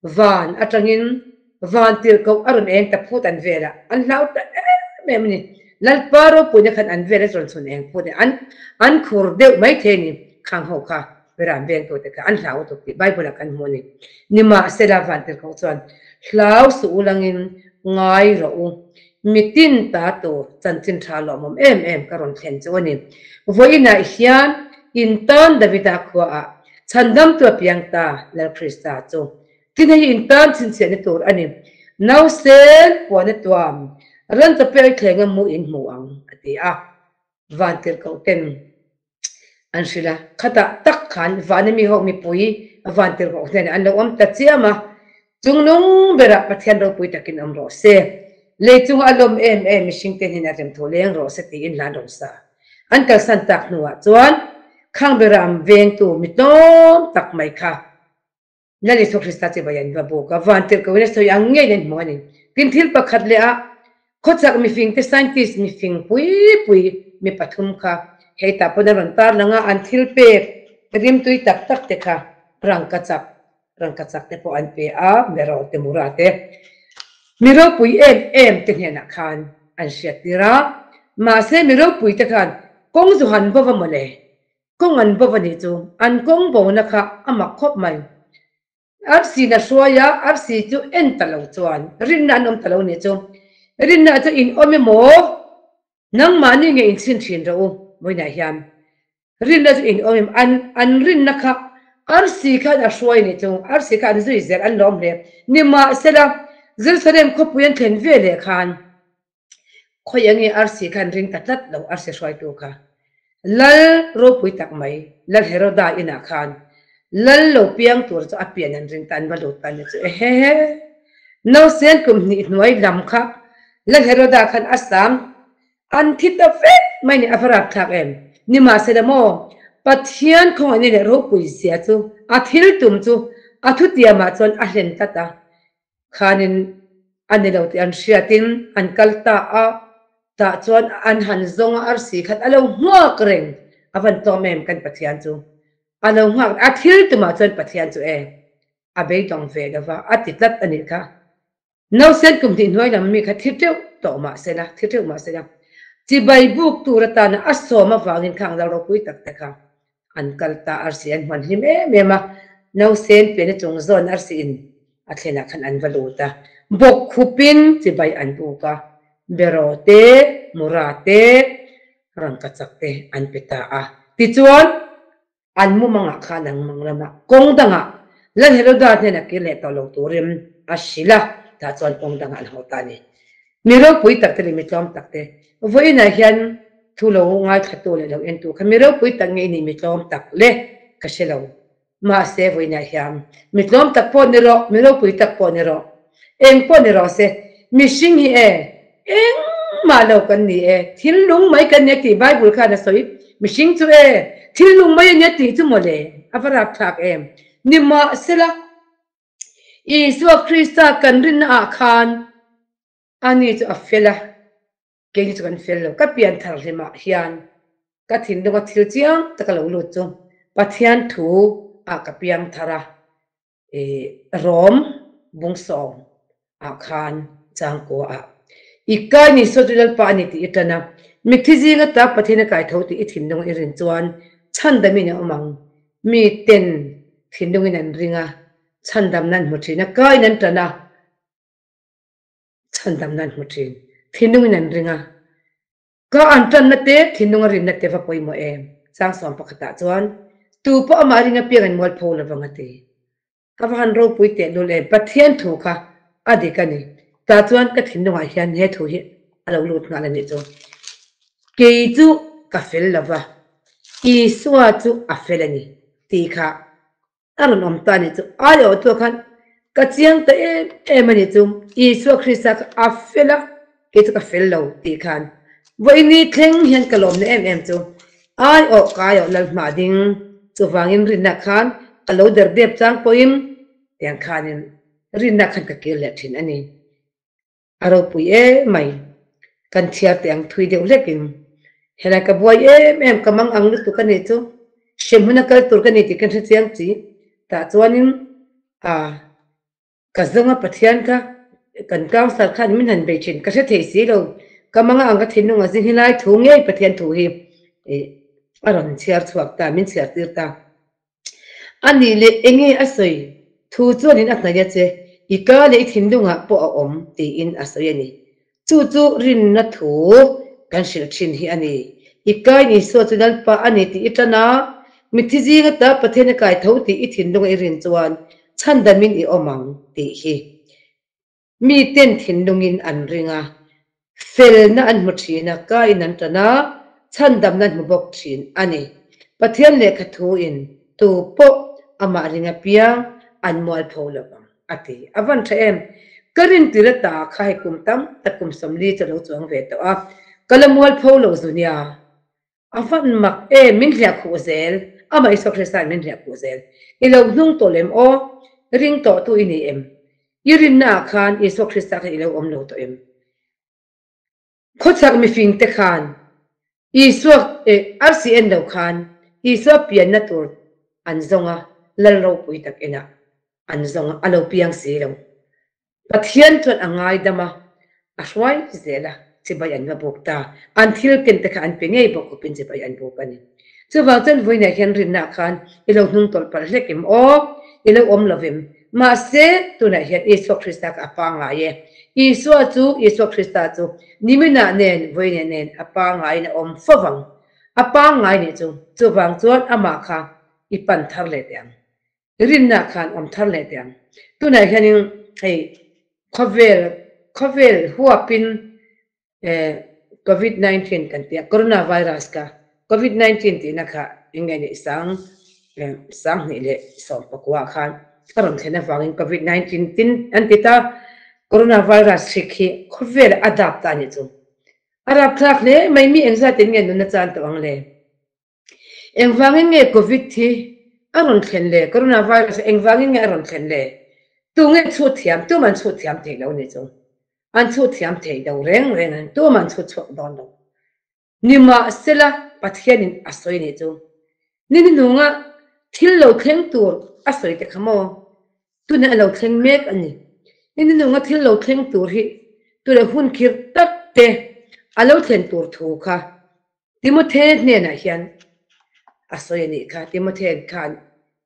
van atangin van tirhkoh a rawn eng ta phut an velah an hlau ta em em a ni. Lalpa ropuina khan an vel a rawn chhun eng phut a ni. An an khur deuh mai thei a ni. Khang ho kha Beram vengtute kha an hlau tuk tih Bible ah kan hmu a ni. Nimahsela van tirhkoh chuan hlau suh u langin ngai rawh u. Mitin ta tur chanchin tha lawmawm em em ka rawn thlen chu a ni. Vawiinah hian in tan Davida khuaah Chhandamtu a piang ta, Lal Krista chu. Tin hei hi in tan chhinchhiahna tur a ni. Nausen puana tuam, ran chaw pek thlenga mu in hmu ang, a ti a. Van tirhkoh ten an hrilh a, khatah tak khan vana mi ho mipui van tirhkoh hnenah an lo awm ta chiam a, Chungnung berah Pathian ropui takin awm rawh se, lei chunga a lawm em em mihringte hnenah remthu leng rawh se tiin hlan rawn sa. An kalsan tak hnuah chuan khang beram vengtu mi tlawm tak mai kha Lal Isua Krista chibai an va buk a, van tirhkohin a sawi ang ngeiin an hmu a ni. Tin thil pakhat leh ah khawchak mifingte scientist mifing pui pui mi pathum kha hei tah pawn an rawn tarlang a, an thil pek rimtui tak tak te kha rangkachak Rangkachak te pawh an pe a, Mero te Mura te mi ropui em em te hnenah khan an hriat tir a, mahse mi ropui te khan kawng zu han bo va mawle, kawng an bo va nih chu an kawng bona kha a mak khawp mai. Arsi na hruai a, arsi chu en ta lo chuan rinna an awm ta lo nih chu, rinna chu in awm emaw nangmahni nge in chhin thin rawh u vawiinah hian Rinna chu in awm em? An an rinna kha arsi khan a hruai nih chu, arsi kha an zui zel, an lawm hle. Nimahsela, Jerusalem khawpui an thlen ve leh khan khawi eng nge arsi kha an ring ta tlat lo, arsi hruaitu kha. Lal ropui tak mai, Lal Heroda inah khan Lal lo piang tur chu a pian an ring ta, an va lut ta nih chu. Ehehe! Nausen kum hnih hnuai lam kha Lal Heroda khan a sam An thi ta vek mai ni a va rapthlak em? Nimahsela maw, Pathian khawngaihna leh ropui zia chu a thil tum chu a thutiamah chuan a hlen tlat a, khanin a ni lo tih an hriatin an kal ta a, tah chuan an han zawng a arsi khat a lo nghak reng, a van tlawm em kan Pathian chu a lo nghak a thil tumah chuan Pathian chu e a beidawng ve lo va a ti tlat a nih kha. Nausen kum hnih hnuai lam mi kha thi teuh tawh mah se la, thi teuh mah se la, chibai buk tur atana a sawm avangin khang lal ropui tak te kha an kal ta, arsi an hman hlim em em a, nausen pian chung zawn arsi in a thlenah khan an va lut a, bawk khupin chibai an buk a, beraw te, mura te, rangkachak te an pe ta a, tichuan An mumangah khan an mang lamah kawng dangah Lal Heroda hnenah kir leh tawh lo turin a hrilh a, tah chuan kawng dangah an haw ta a ni. Mi ropui tak te leh mi tlawm tak te, vawiinah hian thu lo ngaithlatu leh lo entu kha mi ropui tak nge i nih mi tlawm tak le ka hre lo. Mahse vawiinah hian mi tlawm tak pawh ni rawh, mi ropui tak pawh ni rawh, eng pawh ni rawh se, mihring hi e, Engmah lo kan ni e, thil lung mai kan ni a tih Bible khan a sawi. Mihring chu e, thil lung mai a ni a tih chu mawle, a va rapthlak em. Nimahsela, Isua Krista kan rinna ah khan ani chu a fel a, keini chu kan fel lo. Ka pianthar hlimah hian ka thinlunga thil chiang taka lo lut chu Pathian thu ah ka piangthar a. Rom bungsawm ah khan changkua ah i kai ni saw chu Lalpa a ni tih i tan a, mitthi zinga ta Pathian a kai tho tih i thinlung i rin chuan chhandamin a awm ang. Mi ten thinlungin an ring a, chhandamna an hmu thin a, kaiin an tan a, chhandamna an hmu thin. Thinlungin an ring a, Ka an tanna te, thinlung a rinna te va pawimawh em? Changsawm pakhatah chuan, Tu pawh amah ring apiang in mualpho lovang a ti. Ka va han ropui tehlul em? Pathian thu kha a dik a ni. Tah chuan ka thinlungah hian he thu hi a lo lut nghal a nih chu. Kei chu ka fel lova, Isua chu a fel a ni tih kha A rawn awm ta a nih chu. Aiawh tu khan ka chiang ta em em a nih chu. Isua Krista kha a fel a, kei chu ka fel lo tih khan vawiini thleng hian ka lawmna em em chu. Aiawh ka aiawh lal hma ding chuvangin rinna khan ka lo der dep chang pawhin tiang khanin rinna khan ka kir leh thin a ni. A ropui em mai. Kan chhiar teh ang thui deuh hlekin helai ka buai em em ka mang ang lutuk a nih chu hremhmun a kal tur ka ni tih ka hre chiang chi tah chuanin a ka zawnga Pathian kha kan council khan min han bei thin ka hre thei si lo ka mang ang ka thinlung a zing helai thu ngei Pathian thu hi a rawn chhiar chhuak ta min chhiar tir ta. A nih leh enge a sawi? Thu chuanin a hnaih a che, i ka leh i thinlungah pawh a awm, tiin a sawi a ni. Chu chu rinna thu kan hrilh thin hi a ni. I kain Isua chu Lalpa a ni tih i tan a, mitthi zing ata Pathian a kai tho tih i thinlunga i rin chuan chhandamin i awm ang tih hi. Miten thinlungin an ring a, felna an hmu thin a, kain an tan a, chhandamna an hmu bawk thin a ni. Pathian lehkha thuin tu pawh amah ring apiang an mualpho lo vang, a ti. A van tha em? Ka rintir ata kha hei kum tam tak kum 40 chu a lo chuang ve tawh a, ka la mualpho lo zu nia. A van mak em, min hliah khuh zel, amah Isua Krista'n min hliah khuh zel. I lo hnung tawh lem aw, ring tawh tu i ni em? I rinna ah khan Isua Krista khan i lo awm lo tawh em? Khawchhak mifing te khan Isua eh arsi en lo khan Isua pianna tur an zawng a, Lal ropui tak inah an zawng a, a lo piang si lo. Pathian chuan a ngaidam a, a hruai zel a, chibai an va buk ta. An thil ken te kha an pe ngei bawk khawpin chibai an buk a ni. Chuvang chuan vawiinah hian rinna khan i lo hnung tawlh palh hlek em aw, i lo awm lo vem. Mahse, tunah hian Isua Krista kha a pangngai e. Isua chu, Isua Krista chu niminah nen, vawiinah nen a pangngaiin a awm fo vang. A pangngai nih chu. Chuvang chuan amah kha i pan thar leh teh ang. Rinna khan awm thar leh teh ang. Tunah hianin hei khawvel khawvel huapin eh covid 19 kan tia coronavirus kha covid 19 tihna kha eng nge nih sang eh 2019 khan a rawn thlen avangin covid 19 tin an ti ta coronavirus hrik hi khawvel a dap ta a nih chu. A rapthlak hle mai mi engzatin nge nunna chan tawh ang le? Engvangin nge Covid hi a rawn thlen le? Coronavirus engvangin nge a rawn thlen le? Tunge chhut thiam? Tum an chhut thiam thei lo ni chu. An chhut thiam thei lo reng reng a ni. Tum an chhut chhuak dawn lo. Nimahsela Pathianin a sawi ni chu. Ni hnuhnunga thil lo thleng tur a sawi te kha maw? Tunah a lo thleng mek a ni. Ni hnuhnunga thil lo thleng tur hi tunah hun khirh tak te a lo thlen tur thu kha Timothy hnenah hian a sawi a nih kha, Timothy khan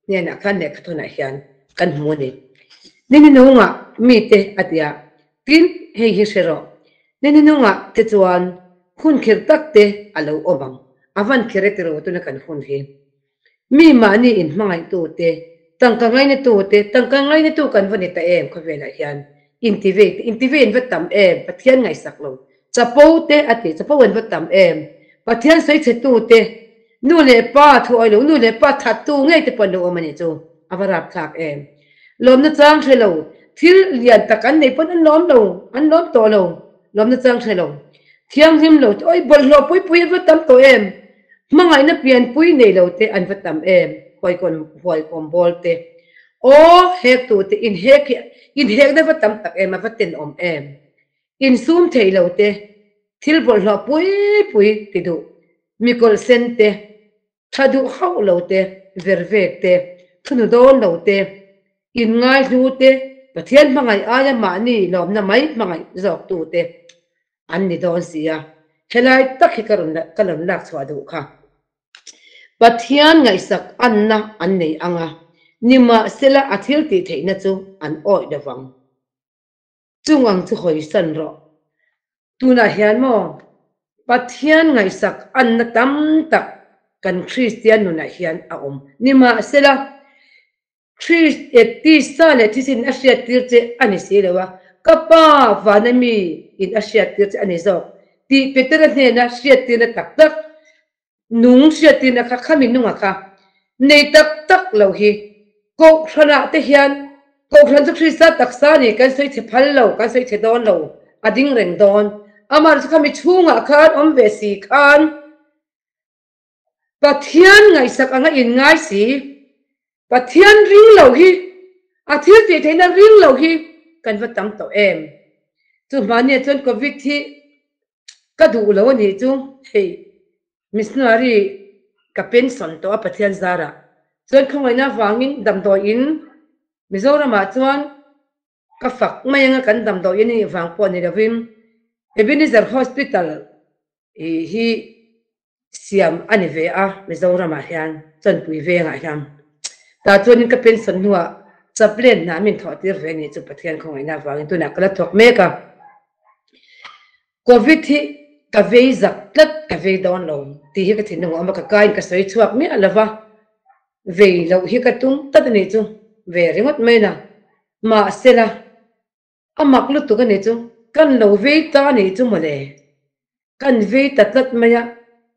hnenah khan lehkha thawnah hian kan hmu a ni. Ni ninungah mite a ti a, tin hei hi hre rawh, ni ninungah te chuan hun khirh tak te a lo awm ang, a van khirh e tiro tuna kan hun hi. Mi mahni inhmangaihtu te, tangka ngainatu te, tangka ngainatu kan va ni ta em khawvelah hian, intivei te, intivei an va tam em, Pathian ngaihsak lo, chapo te a ti, chapo an va tam em, Pathian sawichhetu te, nu leh pa thu awih lo, nu leh pa thattu ngei te pawh an lo awm a nih chu, a va rapthlak em. Lawmna chang hre lo, thil lian tak an neih pawn an lawm lo, an lawm tawh lo, lawmna chang hre lo, thianghlim lo te, awi bawlhhlawh pui pui an va tam tawh em. Hmangaihna pianpui nei lo te an va tam em, huaikawn huaikawm bawl te. Aw, hek tu te inhek hi inhekna va tam tak em, a va tenawm em. Insum thei lo te, thil bawlhhlawh pui pui ti duh, mikawlh sen te, tha duh hauh lo te, vervek te, thunu dawn lo te, inngaihlu te, Pathian hmangaih aia mahni lawmna mai hmangaih zawk tu te. An ni dawn si a, helai tak hi ka rawn ka rawn lak chhuah duh kha. Pathian ngaihsak anna an nei ang a, nimahsela a thil tih theihna chu an awih lo vang. Chung ang chu hawisan rawh. Tunah hian maw Pathian ngaihsak anna tam tak kan Kristian nunah hian a awm. Nimahsela Christ e tisa leh thisin a hriattir che a ni si lo a, ka Pa vana mi in a hriattir che a ni zawk tih Petera hnena hriattirna tak tak, nung hriattirna kha khami nunga kha nei tak tak lo hi Kohhranah te hian Kohhran chu Krista taksa a ni, kan sawi chhe phal lo, kan sawi chhe dawn lo, a ding reng dawn. Amaherawhchu chu khami chhungah khan awm ve si khan Pathian ngaihsak anga inngai si. Pathian ring lo hi, a thil tih theihna ring lo hi kan va tam tawh em? Chu hmahniah chuan Covid hi ka duh lo a nih chu hei missionary ka pension tawh a Pathian zarah chuan khawngaihna avangin damdawiin Mizoramah chuan ka fak mai anga kan damdawiin a nih vang pawh ni lovin Ebenezer Hospital hi siam a ni ve a Mizoramah hian Chawnpui vengah hian tah chuanin ka pension hnuah chaplain hna min thawh tir ve a nih chu Pathian khawngaihna avangin tunah ka la thawk mek a. Covid hi ka vei zak tlat ka vei dawn lo tih hi ka thinlung a awm a ka kaiin ka sawi chhuak miah lo va vei loh hi ka tum tlat a nih chu ve ringawt mai na mahsela A mak lutuk a nih chu, kan lo vei ta a nih chu mawle. Kan vei ta tlat mai a,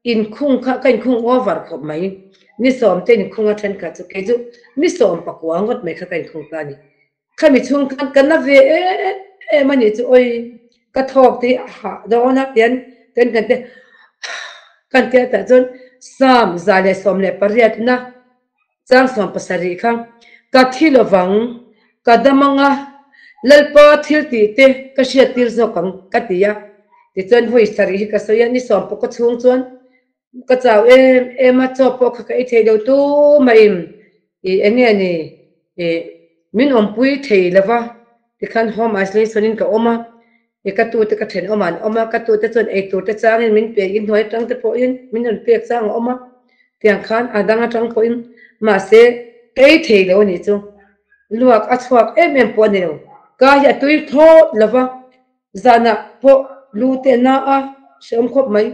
inkhung kha ka inkhung over khawp mai. Ni sawm te inkhung a thenkhat chu kei chu ni sawm pakua ngawt mai kha ka inkhung ta a ni. Khami chhung khan ka na ve em em a nih chu awi, ka thawk te hi a hah dawn a tian kan kan te kan tia tah chuan Psalm 118 na Chang 70 kha, Ka thi lovang, ka dam anga, Lalpa thil tih te ka hriat tir zawk ang, ka ti a. Tichuan vawi sarih hi ka sawi a, ni sawm pawh ka chhung chuan ka chau em em a, chaw pawh kha ka ei thei lo tu maiin ih eng nge ni ih min awmpui thei lova, tikhan home isolation in ka awm a, I ka tute ka thenawm ah an awm a, ka tute chuan eitur te changin min pek in hnuai atang te pawhin min rawn pek chang a awm a, tiang khan a dang atang pawhin mahse ka ei thei lo a nih chu. Luak a chhuak em em pawh a ni lo, ka hi a tui thlawt lo va, zanah pawh lu te a na a, hrehawm khawp mai,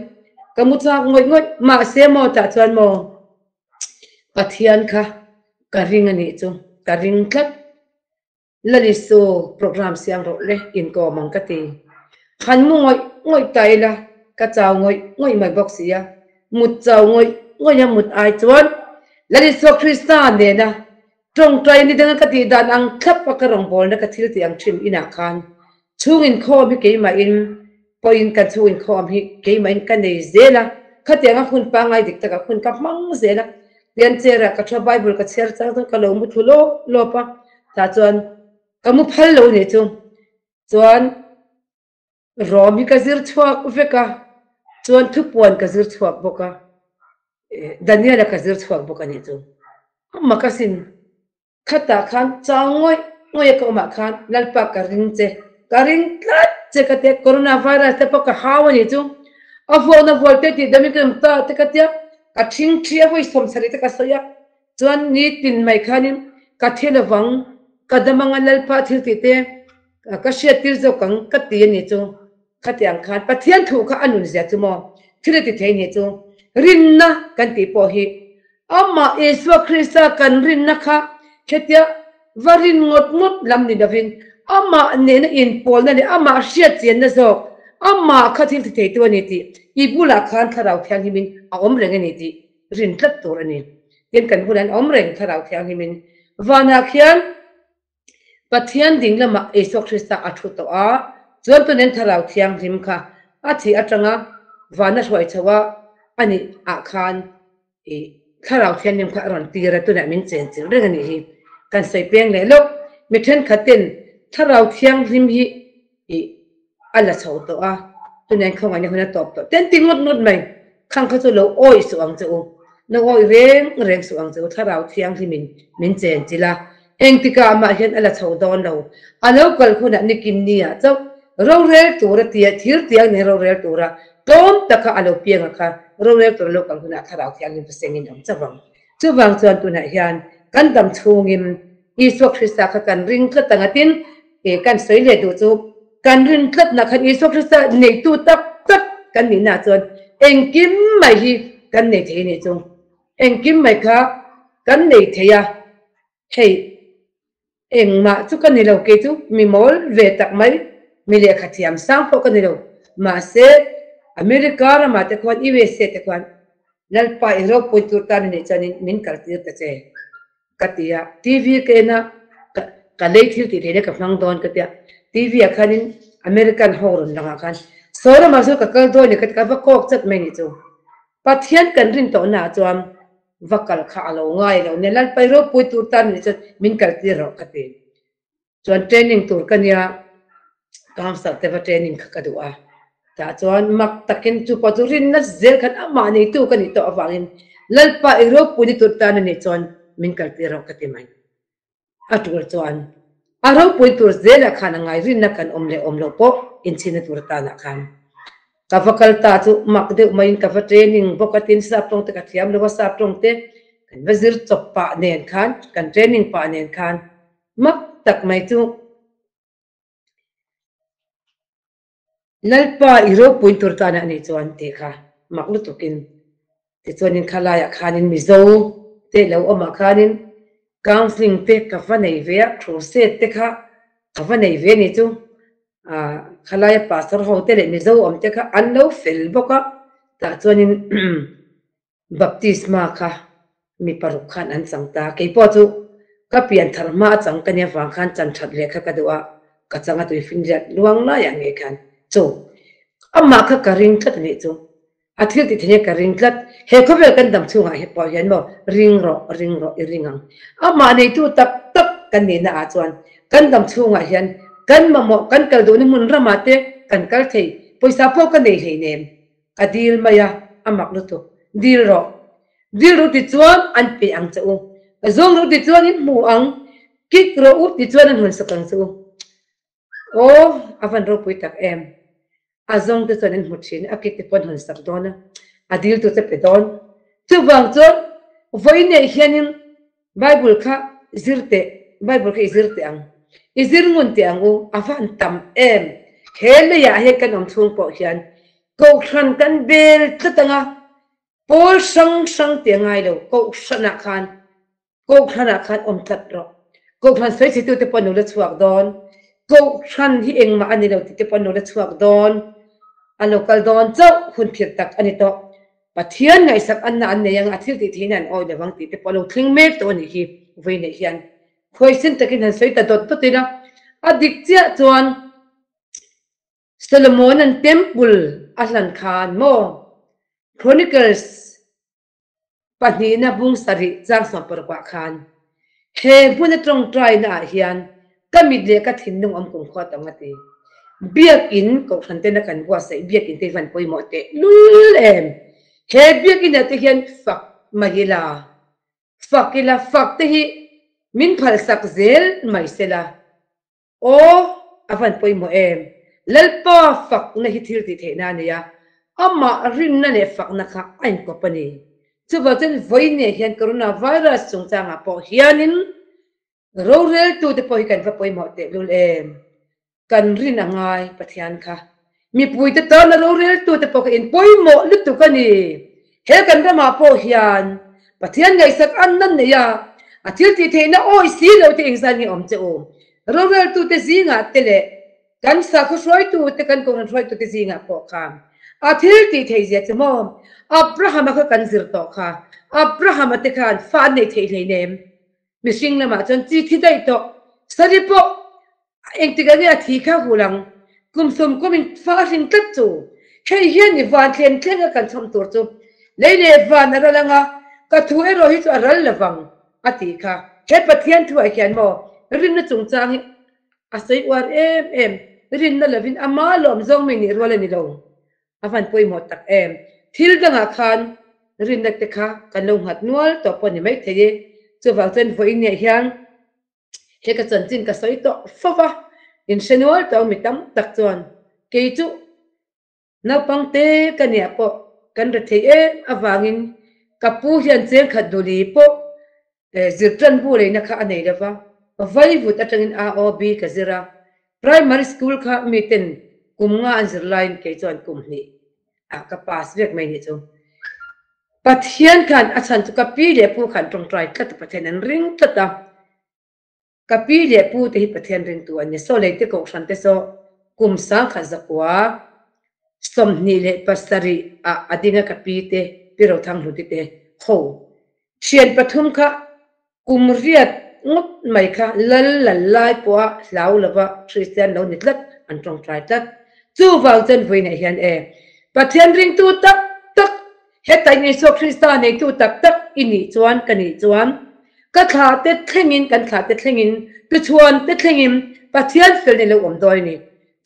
ka mu chak ngawih ngawih, mahse maw tah chuan maw Pathian kha ka ring a nih chu, ka ring tlat. Lalisu program siam rawh le inkawm ang ka ti. Han mu ngawih ngawih ta ila ka chau ngawih ngawih mai bawk si a, mut chau ngawih ngawih a mut ai chuan Lalisua Krista nena tawngtai ni danga ka tih dan ang thlap a ka rawngbawlna ka thil tih ang thin inah khan chhung inkhawm hi keimahin pawhin kan chhung inkhawm hi keimahin ka nei zel a, khatianga hun pangngai dik takah hun ka hmang zel a, pianchera ka thua Bible ka chhiar chang chuan ka lo mu thlu lawp lawp a, tah chuan ka mu phal lo nih chu chuan rawm hi ka zir chhuak vek a, chuan thupuan ka zir chhuak bawk a, Daniel-a ka zir chhuak bawk a nih chu, amah ka sin. Khatah khan chau ngawih ngawih a ka awmah khan Lalpa ka ring che, ka ring tlat che ka tia, Corona virus te pawh ka hau a nih chu, a vuakna vual te tih damin ka awm ta te ka tia, ka thing thi a vawi sawmsarih te ka sawi a, chuan nitin mai khanin ka thi lovang, ka dam anga Lalpa thil tih te ka hriat tir zawk ang ka ti a nih chu. Khatiang khan Pathian thu kha a nun zia chu maw thil a ti thei nih chu rinna kan tih pawh hi amah Isua Krista kan rinna kha hetia va rin ngawt ngawt lam ni lovin amah nena inpawlna leh amah hriatchianna zawk amah kha thil ti theitu a ni tih i bulah khan Thlarau Thianghlimin a awm reng a ni tih rin tlat tur a ni. Tin kan bulah hian a awm reng Thlarau Thianghlimin vanah khian Pathian ding lamah Isua Krista a thu tawh a, chuan tunen Thlarau Thianghlim kha a thih atanga vana hruai chho a a nih ah khan i Thlarau Thianghlim kha a rawn tir a, tunah min chen chilh reng a nih hi. Kan sawi peng leh lawk, mi thenkhat ten Thlarau Thianghlim hi i a la chho tawh a, tunah khawngaihna hun a tawp tawh ten ti ngawt ngawt mai, khang kha chu lo awih suh ang che u, lo awih reng reng suh ang che u, Thlarau Thianghlimin min chen chilh a, engtikah mah hian a la chho dawn lo, a lo kal hunah nikin ni ah chauh rorel tura tia thir tiang nen rorel tura tlawm taka a lo piang a kha rorel tura lo kal hunah Thlarau Thianghlim chu sengin awm chauh ang. Chuvang chuan tunah hian kan dam chhungin Isua Krista kha kan ring tlat ang a tin, kan sawi leh duh chu kan rin tlatna khan Isua Krista neitu tak tak kan nihna chuan engkim mai hi kan nei thei a nih chu. Engkim mai kha kan nei thei a, hei engmah chu ka ni lo kei chu mi mawl ve tak mai, mi lehkha thiam sang pawh ka ni lo. Mahse America ramah te khuan USA te khuan Lalpa i ropui tur tan a nih chuanin min kaltir ta che. Ka ti a, TV ka en a, ka ka lei thil tih theihna ka hmang dawn ka ti a, TV ah khanin American ho rawn lang ah khan saw lamah sawn ka kal dawn e ka ti ka va kawk chat mai nih chu. Pathian kan rin tawhna ah chuan. va kal kha a lo ngai lo nia, Lalpai ropui tur tan anih chuan min kal tir rawh ka ti. Chuan training tur ka nia, council te va training kha ka duh a, tah chuan mak takin chu pawh chu rinna zel khan amah neitu ka nih tawh avangin Lalpa i ropui ni tur tan anih chuan min kal tir rawh ka ti mai. A tul chuan a ropui tur zelah khan a ngai rinna kan awm leh awm loh pawh inchhina tur atanah khan ka va kal ta chu mak deuh maiin ka va training bawk a tin sap tawng te ka thiam lo a sap tawng te kan va zir chawp pah nen khan kan training pah nen khan mak tak mai chu Lalpa i ropui tur tan a nih chuan tih kha mak lutukin tichuanin khalaiah khanin Mizo te lo awmah khanin counselling te ka va nei ve a, crusade te kha ka va nei ve a ni chu. Aah khalaia pastor ho te leh Mizo awm te kha an lo fel bawk a, tah chuanin Baptisma kha mi paruk khan an chang ta. Keipawh chu ka pian thar hma a chang ka nia vang khan chan that leh kha ka duh a, ka chang a tui finriat luang laiah ngei khan chu amah kha ka ring tlat a nih chu. A thil tih theih hi ka ring tlat. He khawvel kan dam chhungah hi pawh hian maw ring rawh, ring rawh i ring ang. Amah neitu tak tak kan nihna ah chuan kan dam chhungah hian kan mamawh kan kal duhna hmun ramah te kan kal thei. Pawisa pawh ka nei hleinem. Ka dil mai a, a mak lutuk. Dil rawh. Dil ru ti chuan an pe ang che u. Zawng ru ti chuan in hmu ang. Kik rawh u ti chuan an hawn sak ang che u. Aw, a van ropui tak em. A zawng te chuan in hmu thin, a kik te pawh an hawn sak dawn a, a dil tu che pe dawn. Chuvang chuan vawiin nei hianin Bible kha zir teh, Bible kha i zir teh ang, i zir ngun teh ang u, a van tam em! He leiah hian kan awm chhung pawh hian Kohhran kan bel tlat ang a, pawl hrang hrang tih a ngai lo, Kohhranah khan, Kohhranah khan awm tlat rawh. Kohhran sawichhetute pawh an lo la chhuak dawn, Kohhran hi engmah a ni lo tih te pawh an lo la chhuak dawn, a lo kal dawn chauh hun phir tak a ni tawh. Pathian ngaihsak anna an nei anga a thil tih theihna an awi lovang tih te pawh a lo thleng mek tawh a nih hi vawi neih hian khuaisin takin han sawi ta dawt dawt ila a dik chiah chuan Solomon an temple a hlan khan maw Chronicles pahnihna bung sarih chang sawmparuk ah khan He hmun a tawngtaina ah hian ka mit leh ka thinlung awm kum khuat ang a ti. Biakinn kohhran tena kan buatsaih biakinn te hi van pawimawh teh lul em. He biakinn ah te hian fak mai ila, fak ila, fak te hi min phalsak zel mai sela. Aw, a van pawimawh em. Lalpa fakna hi thil tih theihna a nei a, amah rinna leh fakna kha a inkawp a ni. Chuvang chuan vawiinah hian coronavirus chungchangah pawh hianin roreltute pawh hi kan va pawimawh tehlul em. Kan rin a ngai Pathian kha. Mipuite tana roreltute pawh kha in pawimawh lutuk a ni. He kan ramah pawh hian Pathian ngaihsak an nan nei a, a thil tih theihna awi si lo te engzat nge awm che u? Roreltute zingah te leh kan sakhaw hruaitute, kan kohhran hruaitute zingah pawh kha a thil tih theih zia chu maw? Abrahama kha kan zir tawh kha. Abrahama te khan fa an neih theih hleinem. Mihring lamah chuan chi thi daih tawh. Sari pawh Engtik ah nge a thi kha hul ang? Kum sawm kum in fa a hring tlat chu. Hei hian i van thlem thleng a kan chhawm tur chu lei leh van a ral ang a, ka thu erawh hi chu a ral lovang a tih kha. He Pathian thu ah hian maw rinna chungchang hi a sawi uar em em, rinna lovin ama lawm zawng mi nih rual a ni lo. A van pawimawh tak em. Thil dangah khan rinna te kha kan lo nghat nual tawh pawh a ni maithei e. Chuvang chuan vawiin ah hian He ka chanchin ka sawi tawh fo va, in hre nual tawh mi tam tak chuan kei chu naupang te ka nia pawh kan re thei em avangin ka pu hian chengkhat duli pawh zir tan bu leina kha a nei lo va, vaivut atangin AOB ka zir a, primary school kha miten kum nga an zir laiin kei chuan kum hnih ah ka pass vek mai nih chu. Pathian khan a chhan chu ka pi leh pu khan tawngtai tlat a, Pathian an ring tlat a, ka pi leh pu te hi Pathian ringtu an ni. Saw leite kohhran te saw kum sangkhat zakua 27 ah a ding a ka pi te, Pi Rothang Hluti te ho thian pathum kha kum riat ngawt mai kha lal lal lai pawha hlau lova Kristian lo ni tlat an tawngtai tlat. Chuvang chuan vawiinah hian e Pathian ringtu tak tak. Heta in Isua Krista neitu tak tak i nih chuan ka nih chuan ka thlah te thlengin kan thlah te thlengin tuchhuan te thlengin Pathian fel ni lo awm dawn a ni.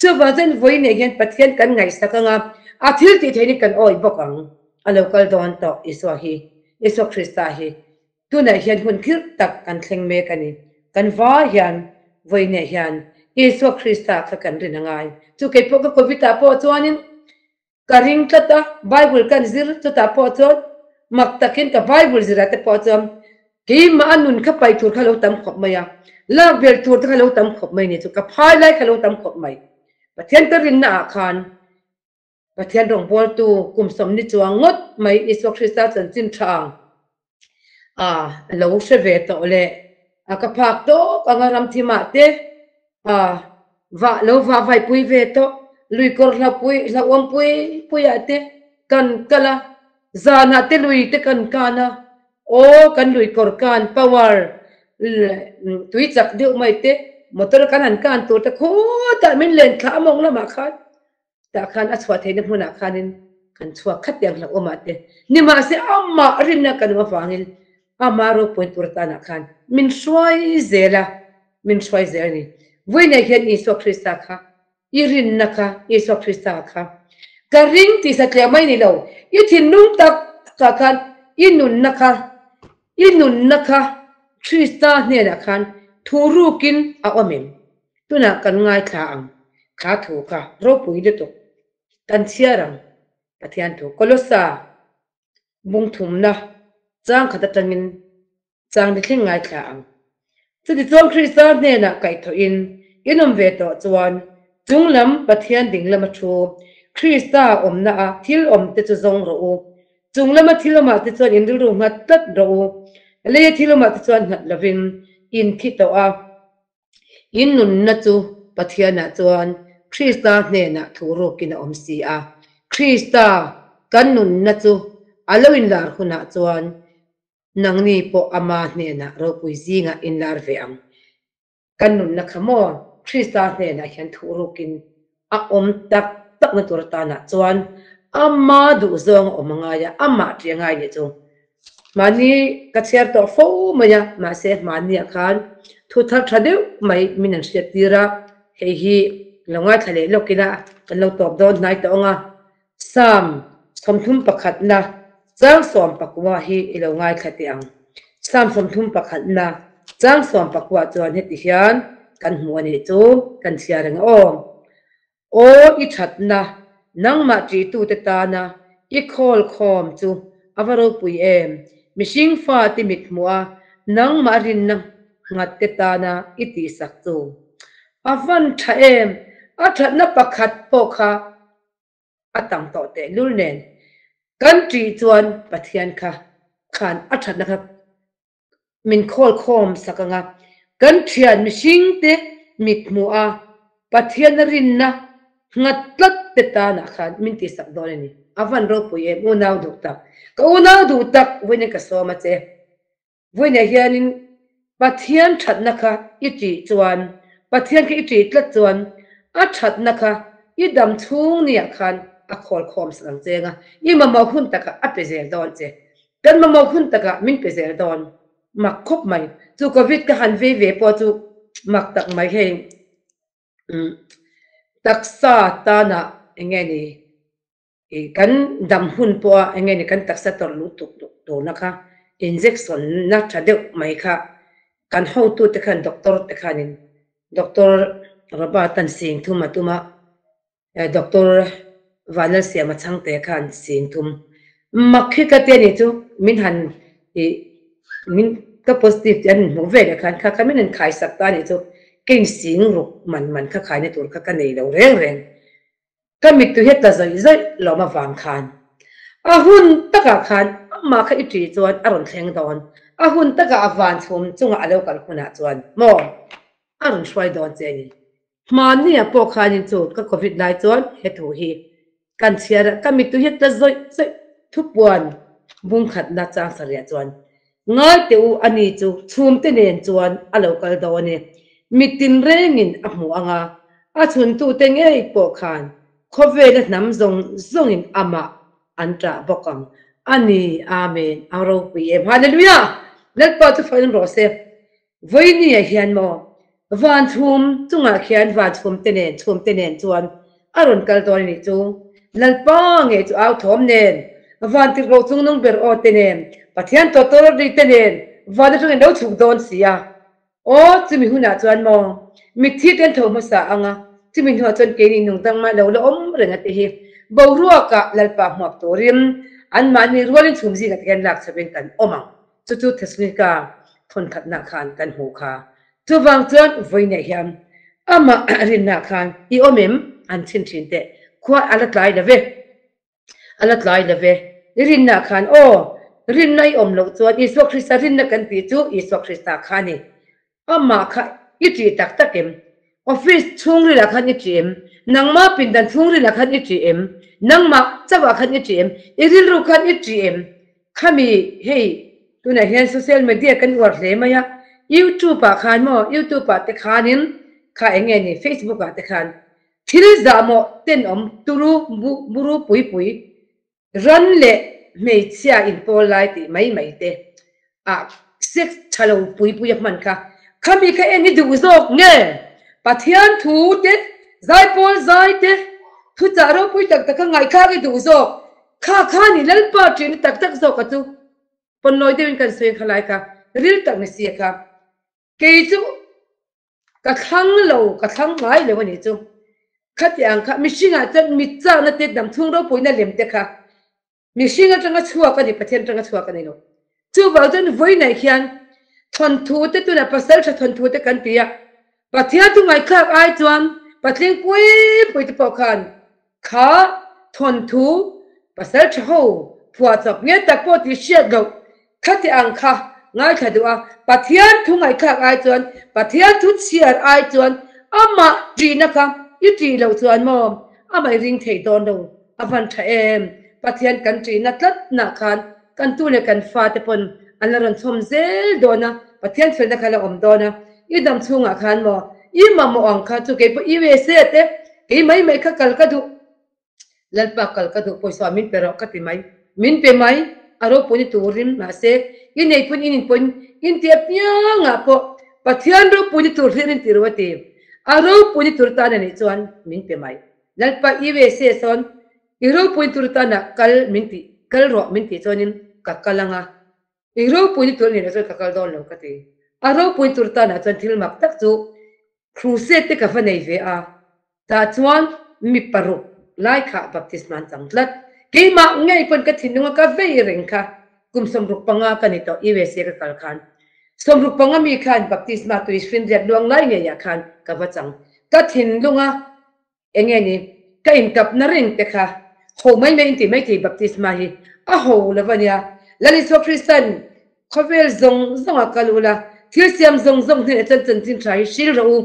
Chuvang chuan vawi nei hian Pathian kan ngaihsak anga a thil tih theih ni kan awih bawk ang. A lo kal dawn tawh Isua hi, Isua Krista hi. Tunah hian hun khirh tak kan thleng mek a ni. Kan vai hian vawi nei hian Isua Krista kha kan rin a ngai. Chu kei pawh ka Covid ah pawh chuanin Ka ring tlat a, Bible kan zir chutah pawh chuan mak takin ka Bible zirah te pawh chuan keimah a nun kha paih tur kha lo tam khawp mai a, lak vel tur te kha lo tam khawp mai ni chu ka phai lai kha lo tam khawp mai. Pathian ka rinna ah khan Pathian rawngbawltu kum sawmni chuang ngawt mai Isua Krista chanchin tha ang a lo hre ve tawh le a ka phak tawk anga ramthimah te a vah lo vah vaipui ve tawh lui kawr hlapui hlauhawm pui puiah te kan kal a zanah te lui te kan kan a aw kan lui kawr kan power tui chak deuh mai te motor kan han kan tur te khawtah min len thlah a mawng lamah khan Tah khan a chhuah theihna hmunah khanin kan chhuak khat tiang hlauh awmah te nimahse amah rinna kan awm avangin amah ropui tur atanah khan min hruai zel a, min hruai zel a ni. Vawiinah hian Isua Krista kha i rinna kha Isua Krista kha ka ring tih satliah mai ni lo, i thinlung tak takah khan i nunna kha i nunna kha Krista hnenah khan thu rukin a awm em? Tunah kan ngaithla ang kha thu kha ropui lutuk kan chhiar ang Pathian thu Kolosa bung thumna chang khat atangin chang ni thleng ngaithla ang. Chutichuan Krista hnenah kaihthawhin in awm ve tawh chuan chunglam Pathian ding lama thu Krista awmna a thil awm te chu zawng rawh u. Chunglama thil awmah te chuan in rilru nghat tlat rawh u. Leia thil awmah te chuan nghat lovin in thi tawh a. In nunna chu Pathianah chuan Krista hnenah thu rukin a awm si a. Krista kan nunna chu a lo inlar hunah chuan nangni pawh Ama hnenah ropui zingah inlar ve ang. Kan nunna kha maw Krista hnenah hian thu rukin a awm tak takna tur atanah chuan Ama duhzawng a awm a ngai a, Amah ṭih a ngai nih chu. Mahni ka chhiar tawh fo mai a, mahse hmahniah khan thu thar tha deuh mai min an hriat tir a, hei hi lo ngaithla leh lawk ila kan lo tawp dawn hnai tawh ang a. Psalm 31na chang 14 hi i lo ngaithla teh ang. Psalm 31na chang 14 chuan heti hian kan hmu a nih chu kan chhiar reng aw. Aw i thatna, nangmah ṭihtute tana i khawl khawm chu a va ropui em! Mihring fate mithmuh a nangmah rinna nghatte tana i tihsak chu a van ṭha em! A ṭhatna pakhat pawh kha a tam tawh tehlul nen kan ṭih chuan Pathian kha khan a ṭhatna kha min khawl khawm sak ang a, kan thian mihringte mit hmuh a, Pathiana rinna nghat tlat te tanah khan min tihsak dawn a ni. A van ropui em unau duh tak. Ka unau duh tak vawiin ka sawm a che. Vawiinah hianin Pathian thatna kha i tih chuan, Pathian kha i tih tlat chuan a thatna kha i dam chhung niah khan a khawl khawm sak ang che anga i mamawh hun takah a pe zel dawn che. Kan mamawh hun takah min pe zel dawn. Mak khawp mai. Chu Covid ka han vei ve pawh chu mak tak mai hei taksa tanah eng nge ni kan dam hun pawha eng nge ni kan taksa tawrh luh tuk turna kha injection na tha deuh mai kha kan hotute khan doctor te khanin doctor Robert an sing thum a tum a. Doctor Vanlalsiama Chhangte khan sing thum mak hi ka ti a ni chu min han ih min ka positive tih an inhmuh ve leh khan kha kha min han khai sak ta a ni chu ka insing ruk man man kha khaina tur kha ka nei lo reng reng ka mittui hi a tla zawih zawih lawm avang khan a hun takah khan amah kha i ṭih chuan a rawn thleng dawn a hun takah a van chhum chungah a lo kal hunah chuan maw a rawn hruai dawn che a ni. Hmannia pawh khanin chu ka covid lai chuan he thu hi kan chhiar a, ka mittui hi tla zawih zawih thupuan bung khatna chang sarih chuan ngai teh u a ni chu chhumte nen chuan a lo kal dawn e, mitin rengin a hmu ang a, a chhuntute ngei pawh khan khawvela hnam zawng zawngin amah an ṭah bawk ang. A ni, Amen, a ropui em. Hallelujah! Lalpa chu fain rawh se. Vawinia hian maw, van chhum chungah khian van chhum te nen, chhum te nen chuan a rawn kal dawn a nih chu. Lalpa ngei chu au thawm nen, van tirhkoh chung nung ber aw te nen, Pathian tawtawr ri te nen van atangin lo chhuk dawn si a. Aw, chumi hunah chuan maw, mitthi te an tho hmasa ang a, chumi hnuah chuan keini nungdang mah lo la awm reng a ti hi. Boruakah Lalpa hmuak turin anmahni rualin chhum zingah te hian lak chhovin kan awm ang. Chu chu Thessalonika thawnkhatnah khan kan hmuh kha. Chuvang chuan vawiinah hian amah rinna khan i awm em? An chhin thin teh. Khua a la tlai lo ve. A la tlai lo ve. I rinna khan aw, rinna i awm loh chuan Isua Krista rinna kan tih chu Isua Krista kha a ni. Amah kha i ṭih tak tak em? Office chhungrilah khan i ṭih em? Nangmah pindan chhungrilah khan i ṭih em? Nangmah chauhah khan i ṭih em? I rilru khan i ṭih em? Khami hei tunah hian social media kan uar hle mai a, YouTube ah khan maw, YouTube ah te khanin kha eng nge ni Facebook ah te khan thil zahmawh tenawm turu buru pui pui Ran leh hmeichhia inpawl lai tih mai mai te ah sex tha lo pui pui a hman kha. Khami kha en i duh zawk nge? Pathian thu te, zaipawl zai te, thuchah ropui tak tak kha ngaihthlak i duh zawk? Kha kha ni Lalpa ṭihna tak tak zawk a chu pawnlawi deuhin kan sawi kha lai kha ril tak ni si a kha. Kei chu Ka thlang lo, ka thlang ngai lo a nih chu. Khati ang kha mihringah chuan mit chakna te dam chhung ropuina lem te kha mihring atanga chhuak a ni, Pathian atanga chhuak a ni lo. Chuvang chuan vawiinah hian thawnthu te tunah pasal tha thawnthu te kan ti a, Pathian thu ngaihthlak ai chuan patling pui pui te pawh khan kha thawnthu pasal tha ho phuahchawp nge tak pawh tih hriat loh Khati ang kha ngaithla duh a, Pathian thu ngaihthlak ai chuan, Pathian thu chhiar ai chuan amah ṭihna kha i ṭih loh chuan maw amah i ring thei dawn lo, a van ṭha em? Pathian kan ṭihna tlatnah khan kan tu leh kan fate pawn an la rawn chhawm zel dawn a, Pathian felna kha la awm dawn a, i dam chhungah khan maw i mamawh ang kha chu keipawh USA te kei mai mai kha kal ka duh. Lalpa kal ka duh pawisa min pe rawh ka ti mai. Min pe mai, a ropui ni turin mahse i nei pawn in inpawn in ti apiangah pawh Pathian ropui ni tur hlir in ti ru a ti. A ropui ni tur tan a nih chuan min pe mai. Lalpa USA sawn i ropui ni tur tana kal min tih kal rawh min tih chuanin ka kal anga i ropui ni tur a nih loh chuan ka kal dawn lo ka ti. A ropui tur tanah chuan thil mak tak chu Crusade te ka va nei ve a, tah chuan mi paruk lai kha baptisma an chang tlat. Keimah ngei pawn ka thinlung a ka vei reng kha, kum 65 ka ni tawh USA ka kal khan. 65 mi khan baptisma tui hrinriat luang lai ngeiah khan ka va chang. Ka thinlung a Enge ni, ka inkapna reng te kha ho mai mai inti mai thei baptisma hi a ho lo a nia. Lal Isua Kristan khawvel zawng zawng a kal ula, thil siam zawng zawng hnenah chuan chanchin tha hi hril rawh u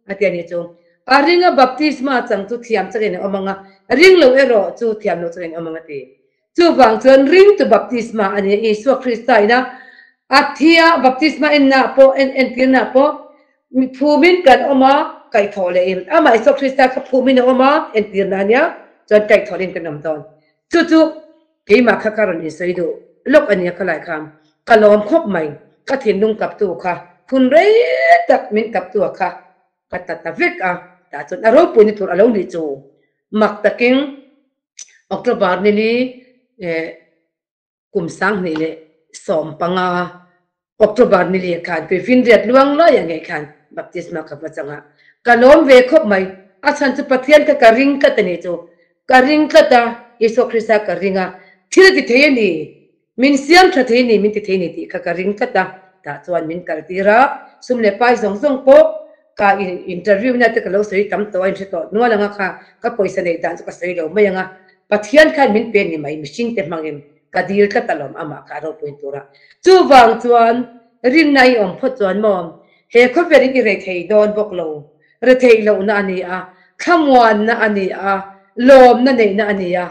a ti a nih chu. A ringa baptisma chang chu thiam chakin a awm ang a, ring lo erawh chu thiam lo chakin a awm ang a ti. Chuvang chuan ringtu baptisma a ni a, Isua Krista ina a thia baptisma enna pawh en entirna pawh mi phumin kan awm a, kaihthawh leh in amah Isua Krista kha phumin a awm a, entirna a nia, chuan kaihthawh leh in kan awm dawn. Chu chu keimah kha ka rawn insawi duh lawk a nia khalai kha ka lawm khawp mai, ka thinlung kaptu kha phun rei tak min kaptu a kha ka ta ta vek a, tah chuan a ropuina tur a lo nih chu mak takin October nili kum 2015 October nili ah khan Tuifinriat luang lai ah ngei khan baptisma ka va chang a, ka lawm ve khawp mai. A chhan chu Pathian kha ka ring tlat a ni chu. Ka ring tlat a, Isua Krista ka ring a, thil a ti thei a ni, min siam tha thei a ni, min ti thei a ni tih kha ka ring tlat a, tah chuan min kal tir a, sum leh pai zawng zawng pawh Ka interview na te ka lo sawi tam tawh a inhre tawh nual anga kha ka pawisa neih dan chu ka sawi lo mai anga Pathian khan min pe ni mai mihring te hmangin ka dil tlat alawm amah kha a ropuin tura chuvang chuan rinna i awm phawt chuan maw he khawvel in i rei thei dawn bawk lo retheih lohna a ni a thlamuanna a ni a lawmna neihna a ni a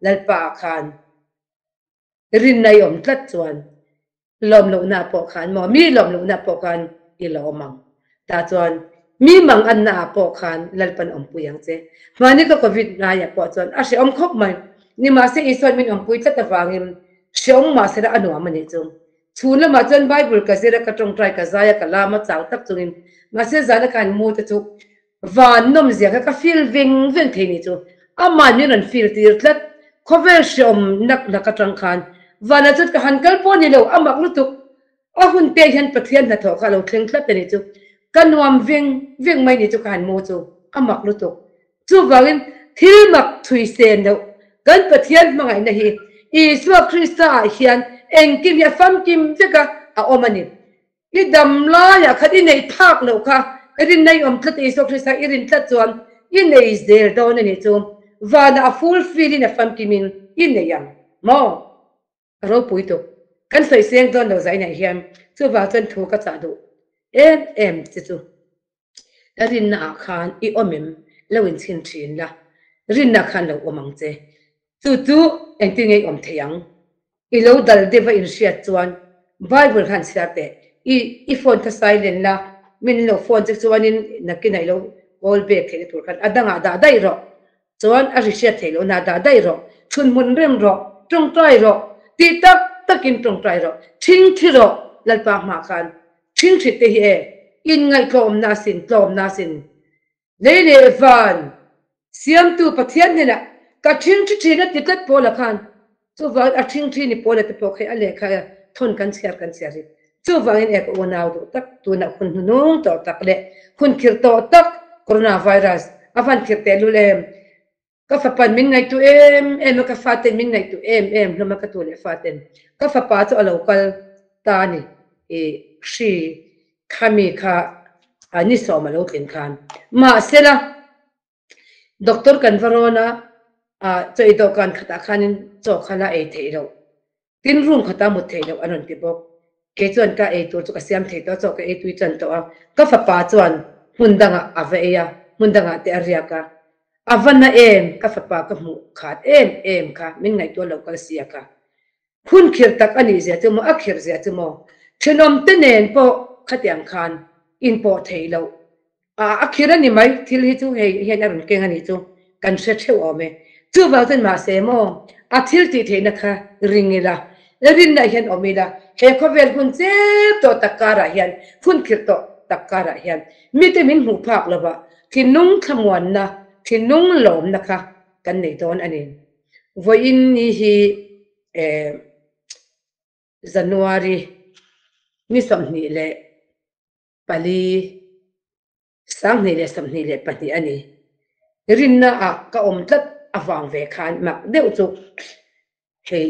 Lalpa ah khan Rinna i awm tlat chuan lawm lohna pawh khan maw mi lawm lohna pawh khan i lawm ang. Tah chuan mi mang anna ah pawh khan Lalpan awmpui ang che. Hmani ka covid laiah pawh chuan a hrehawm khawp mai. Nimahse Isuan min awmpui tlat avangin Hreawm mahsela a nuam a nih chu. Chhun lamah chuan Bible ka zir a, ka tawngtai ka zai a, ka lam a chau tak chungin mahse zana ka han mu te chu van nawmzia kha ka feel veng veng thei nih chu. Ama'n min rawn feel tir tlat. Khawvel hreawm nak nak atang khan vanah chuan ka han kal pawh ni lo, a mak lutuk. A hun te hian Pathian hnathawh kha a lo thleng tlat a nih chu. Ka nuam veng veng mai nih chu ka han mu chu, a mak lutuk. Chuvangin thil mak chhui sen loh kan Pathian hmangaihna hi Isua Krista ah hian engkim hi a famkim vek a, a awm a ni. I dam laiah khan i neih phak loh kha rinna i awm tlat a, Isua Krista i rin tlat chuan i nei zel dawn a nih chu. Vanah a fulfill in a famkimin i nei ang maw? A ropui tuk. Kan sawi seng dawn lo zainah hian chuvang chuan thu ka chah duh em em che chu. Ka rinna ah khan i awm em lo inchhin thin la, rinna khan lo awm ang che. Chu chu engtin nge i awm thei ang? I lo dal deuh a inhriat chuan Bible khan chhiar teh. I i phone kha silent la, min lo phone che chuanin nakinah i lo call back theihna tur khan a dangah dah daih rawh. Chuan a ri hriat theih loh na dah daih rawh, chhun hmun rem rawh, tawngtai rawh, tih tak takin tawngtai rawh, thing thi rawh Lalpa hmah khan thing thit te hi e, inngaihtlawmna asin, tlawmna asin. Lei leh van siamtu Pathian hnenah ka thing thi thin a ti tlat Paula khan, chuvangin a thing thi ni Paula te pawh kha a lehkha thawn kan chhiar kan chhiar hi. Chuvangin e ka unau duh tak, tunah hun hnunung tawh tak leh hun khirh tawh tak coronavirus a van khirh tehlul em? Ka fapan min ngaihtuh em em a, ka faten min ngaihtuh em em hlawm a, ka tu leh faten. Ka fapa chu a lo kal ta a ni, i hri khami kha ni sawm a lo tlin khan. Mahsela, Doctor kan va rawn a, chaw i dawhkan khatah khanin chaw kha la ei theih loh, tin room khatah mut theih loh an rawn ti bawk. Kei chuan ka ei tur chu ka siam thei tawh a, chaw ka ei tui chan tawh a, ka fapa chuan hmun dangah a va ei a, hmun dangah te a riak a, a va na em, ka fapa ka hmuh khat em em kha, min ngaihtuah lo kal sia kha. Hun khirh tak a nih zia chu maw, a khirh zia chu maw, thenawm te nen pawh khatiang khan inpawh theih loh a a khirh a ni mai, thil hi chu hei hian a rawn keng a nih chu kan hre theuh awm e. Chuvang chuan mahse maw, a thil tih theihna kha ring ila, rinna hian awm ila, he khawvel hun chep tawh tak karah hian, hun khirh tawh tak karah hian mite min hmuh phak lova thinlung thlamuanna, thinlung lawmna kha kan nei dawn a ni. Vawiin ni hi January ni 24, 2022 a ni. Rinna ah ka awm tlat avang ve khan mak deuh chu hei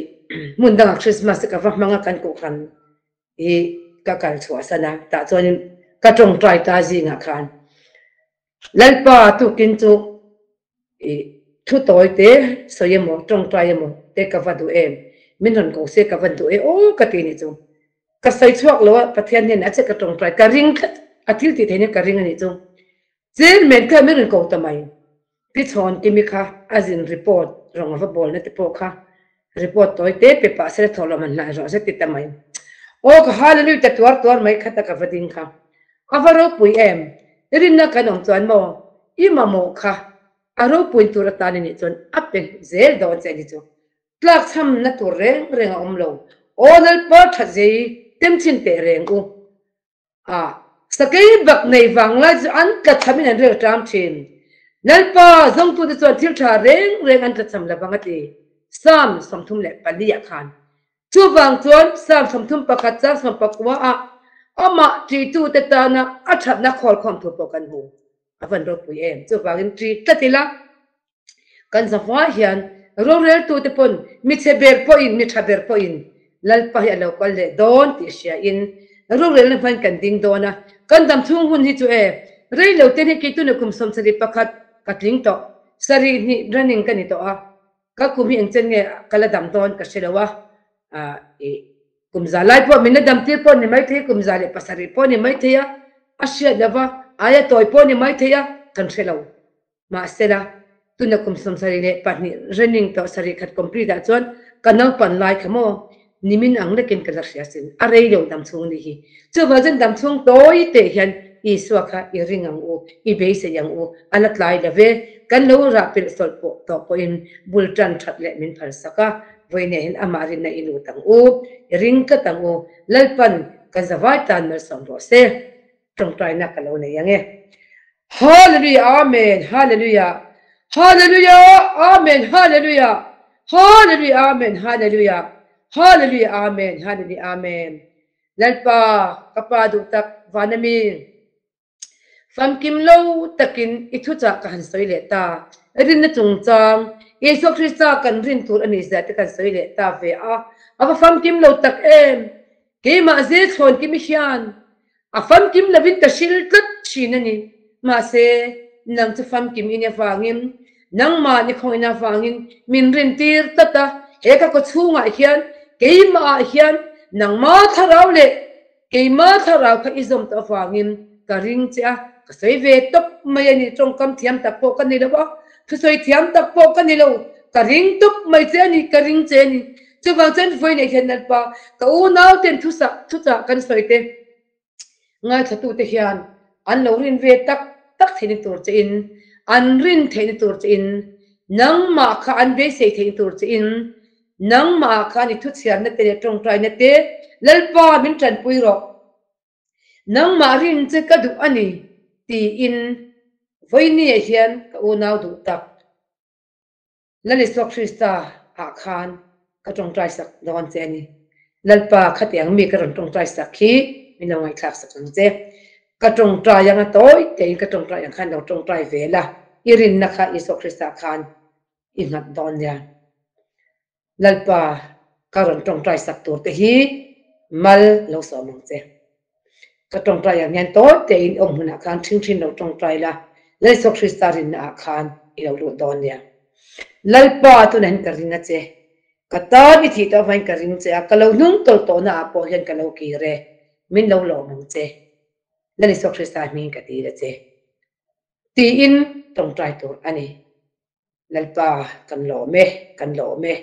hmun dangah Christmas te ka va hmang a kan kohhran hi ka kal chhuahsan a, tah chuanin ka tawngtai ta zingah khan Lalpa tukin chu I thu tawi te sawi emaw tawngtai emaw te ka va duh em? Min rawn ko se ka va duh e aw ka ti nih chu. Ka sawi chhuak lo a, Pathian hnenah che ka tawngtai ka ring tlat a thil tih theih nen ka ring a nih chu. Chairman kha min rawn ko ta mai. Pi Chhawn Kimi kha a zin report rawng a va bawlna te pawh kha report tawi te pe pah sela thawh lo man hnai rawh se ti ta mai. Aw ka hallelujah ta tuar tuar mai kha ta ka va ding kha. A va ropui em? Rinna kan awm chuan maw i mamawh kha a ropuin tur atan i nih chuan a pe zel dawn che a ni chu. Tlakchhamna tur reng reng a awm lo. Aw Lalpa that zei temchhin teh reng u. A sakei bak nei vang lai chu an tlachhamin an rel ṭam ṭhin. Lalpa zawngtute chuan thil ṭha reng reng an tlachham lo vang a ti. Psalm 34 ah khan. Chuvang chuan Psalm 31 chang 19 ah amah ṭihtute tana a ṭhatna khawlkhawm thu pawh kan hmu. A van ropui em? Chuvangin ṭih tlat ila. Kan zahmuah hian roreltute pawn mi chhe ber pawhin mi tha ber pawhin Lalpa hi a lo kal leh dawn tih hriain rorelna hman kan ding dawn a. Kan dam chhung hun hi chu e, rei lo ten hi kei tuna kum 71 ka tling tawh, sarih hnih running ka ni tawh a, ka kum hi engchen nge ka la dam dawn ka hre lo a, ih kum za lai pawh min la dam tir pawh ni maithei, kum 107 pawh ni maithei a, a hriat lo va, aia tawi pawh ni maithei a, kan hre lo. Mahsela, tuna kum 72 running tawh sarih khat complete ah chuan ka naupan lai kha maw nimin ang lekin ka la hria sin, a rei lo dam chhung ni hi. Chuvang chuan dam chhung tawi teh hian Isua kha i ring ang u, i beisei ang u, a la tlai lo ve, kan lo rah pilh sawlh pawh tawh pawhin bul tan that leh min phalsak a. Vawiinah hian amah rinna i lut ang u, i ring tlat ang u. Lalpan kan zavai tan malsawm rawh se. Tawngtaina ka lo nei ang e. Hallelujah Amen Hallelujah Hallelujah Amen Hallelujah Hallelujah Amen Hallelujah Hallelujah Amen Hallelujah Amen Lalpa ka pa duh tak van ami Famkim lo takin i thuchah ka han sawi leh ta. Rinna chungchang, Isua Krista kan rin tur a nih zia te kan sawi leh ta ve a. A va famkim lo tak em! Keimah zel thlawn kimi hian a famkim lovin ka hril tlat thin a ni. Mahse, nang chu famkim i ni avangin, nangmah ni khawngin avangin min rintir tlat a. He ka kawchhungah hian, keimahah hian nangma thlarau leh Keimah thlarau kha i zawm tawh avangin ka ring che a, ka sawi ve tawp mai a ni, tawngkam thiam tak pawh ka ni lo a, thusawi thiam tak pawh ka ni lo, ka ring tawp mai che a ni, ka ring che a ni. Chuvang chuan vawi neih hian Lalpa, ka unau ten thusa thuchah kan sawi te, ngaithlatute hian an lo rin ve tak tak theihna tur che in, an rin theihna tur che in, nangmah kha an beisei theihna tur che in, Nangmah khan i thuchhiarna te leh tawngtaina te Lalpa min tanpui rawh. Nangmah rin che ka duh a ni, tiin vawinia hian ka unau duh tak Lal Isua Krista ah khan ka tawngtai sak dawn che a ni. Lalpa khatiang mi ka rawn tawngtai sak hi min lo ngaihthlak sak ang che. Ka tawngtai anga tawi tein ka tawngtai ang khan lo tawngtai ve la, i rinna kha Isua Krista khan i nghat dawn nia. Lalpa ka rawn tawngtai sak tur te hi mal lo sawm ang che. Ka tawngtai ang hian tawi tein awm hunah khan ṭhing ṭhin lo tawngtai la, Lalisua Krista rinna ah khan i lo lut dawn nia. Lalpa tunah hian ka ring a che. Ka tan i thih tawh avangin ka ring che a, ka lo hnung tawlh tawhna ah pawh hian ka lo kir e. Min lo lawm ang che. Lalisua Krista hmingin ka dil a che. Tiin tawngtai tur a ni. Lalpa, kan lawm e, kan lawm e.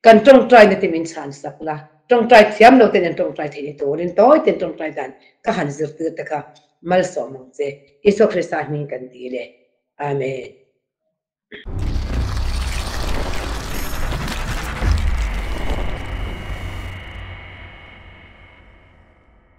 Kan tawngtaina te min chhan sak la, tawngtai thiam lo ten an tawngtai theih ni turin tawi ten tawngtai dan ka han zirtir te kha malsawm ang che. Isua Krista hming kan dil e. Amen.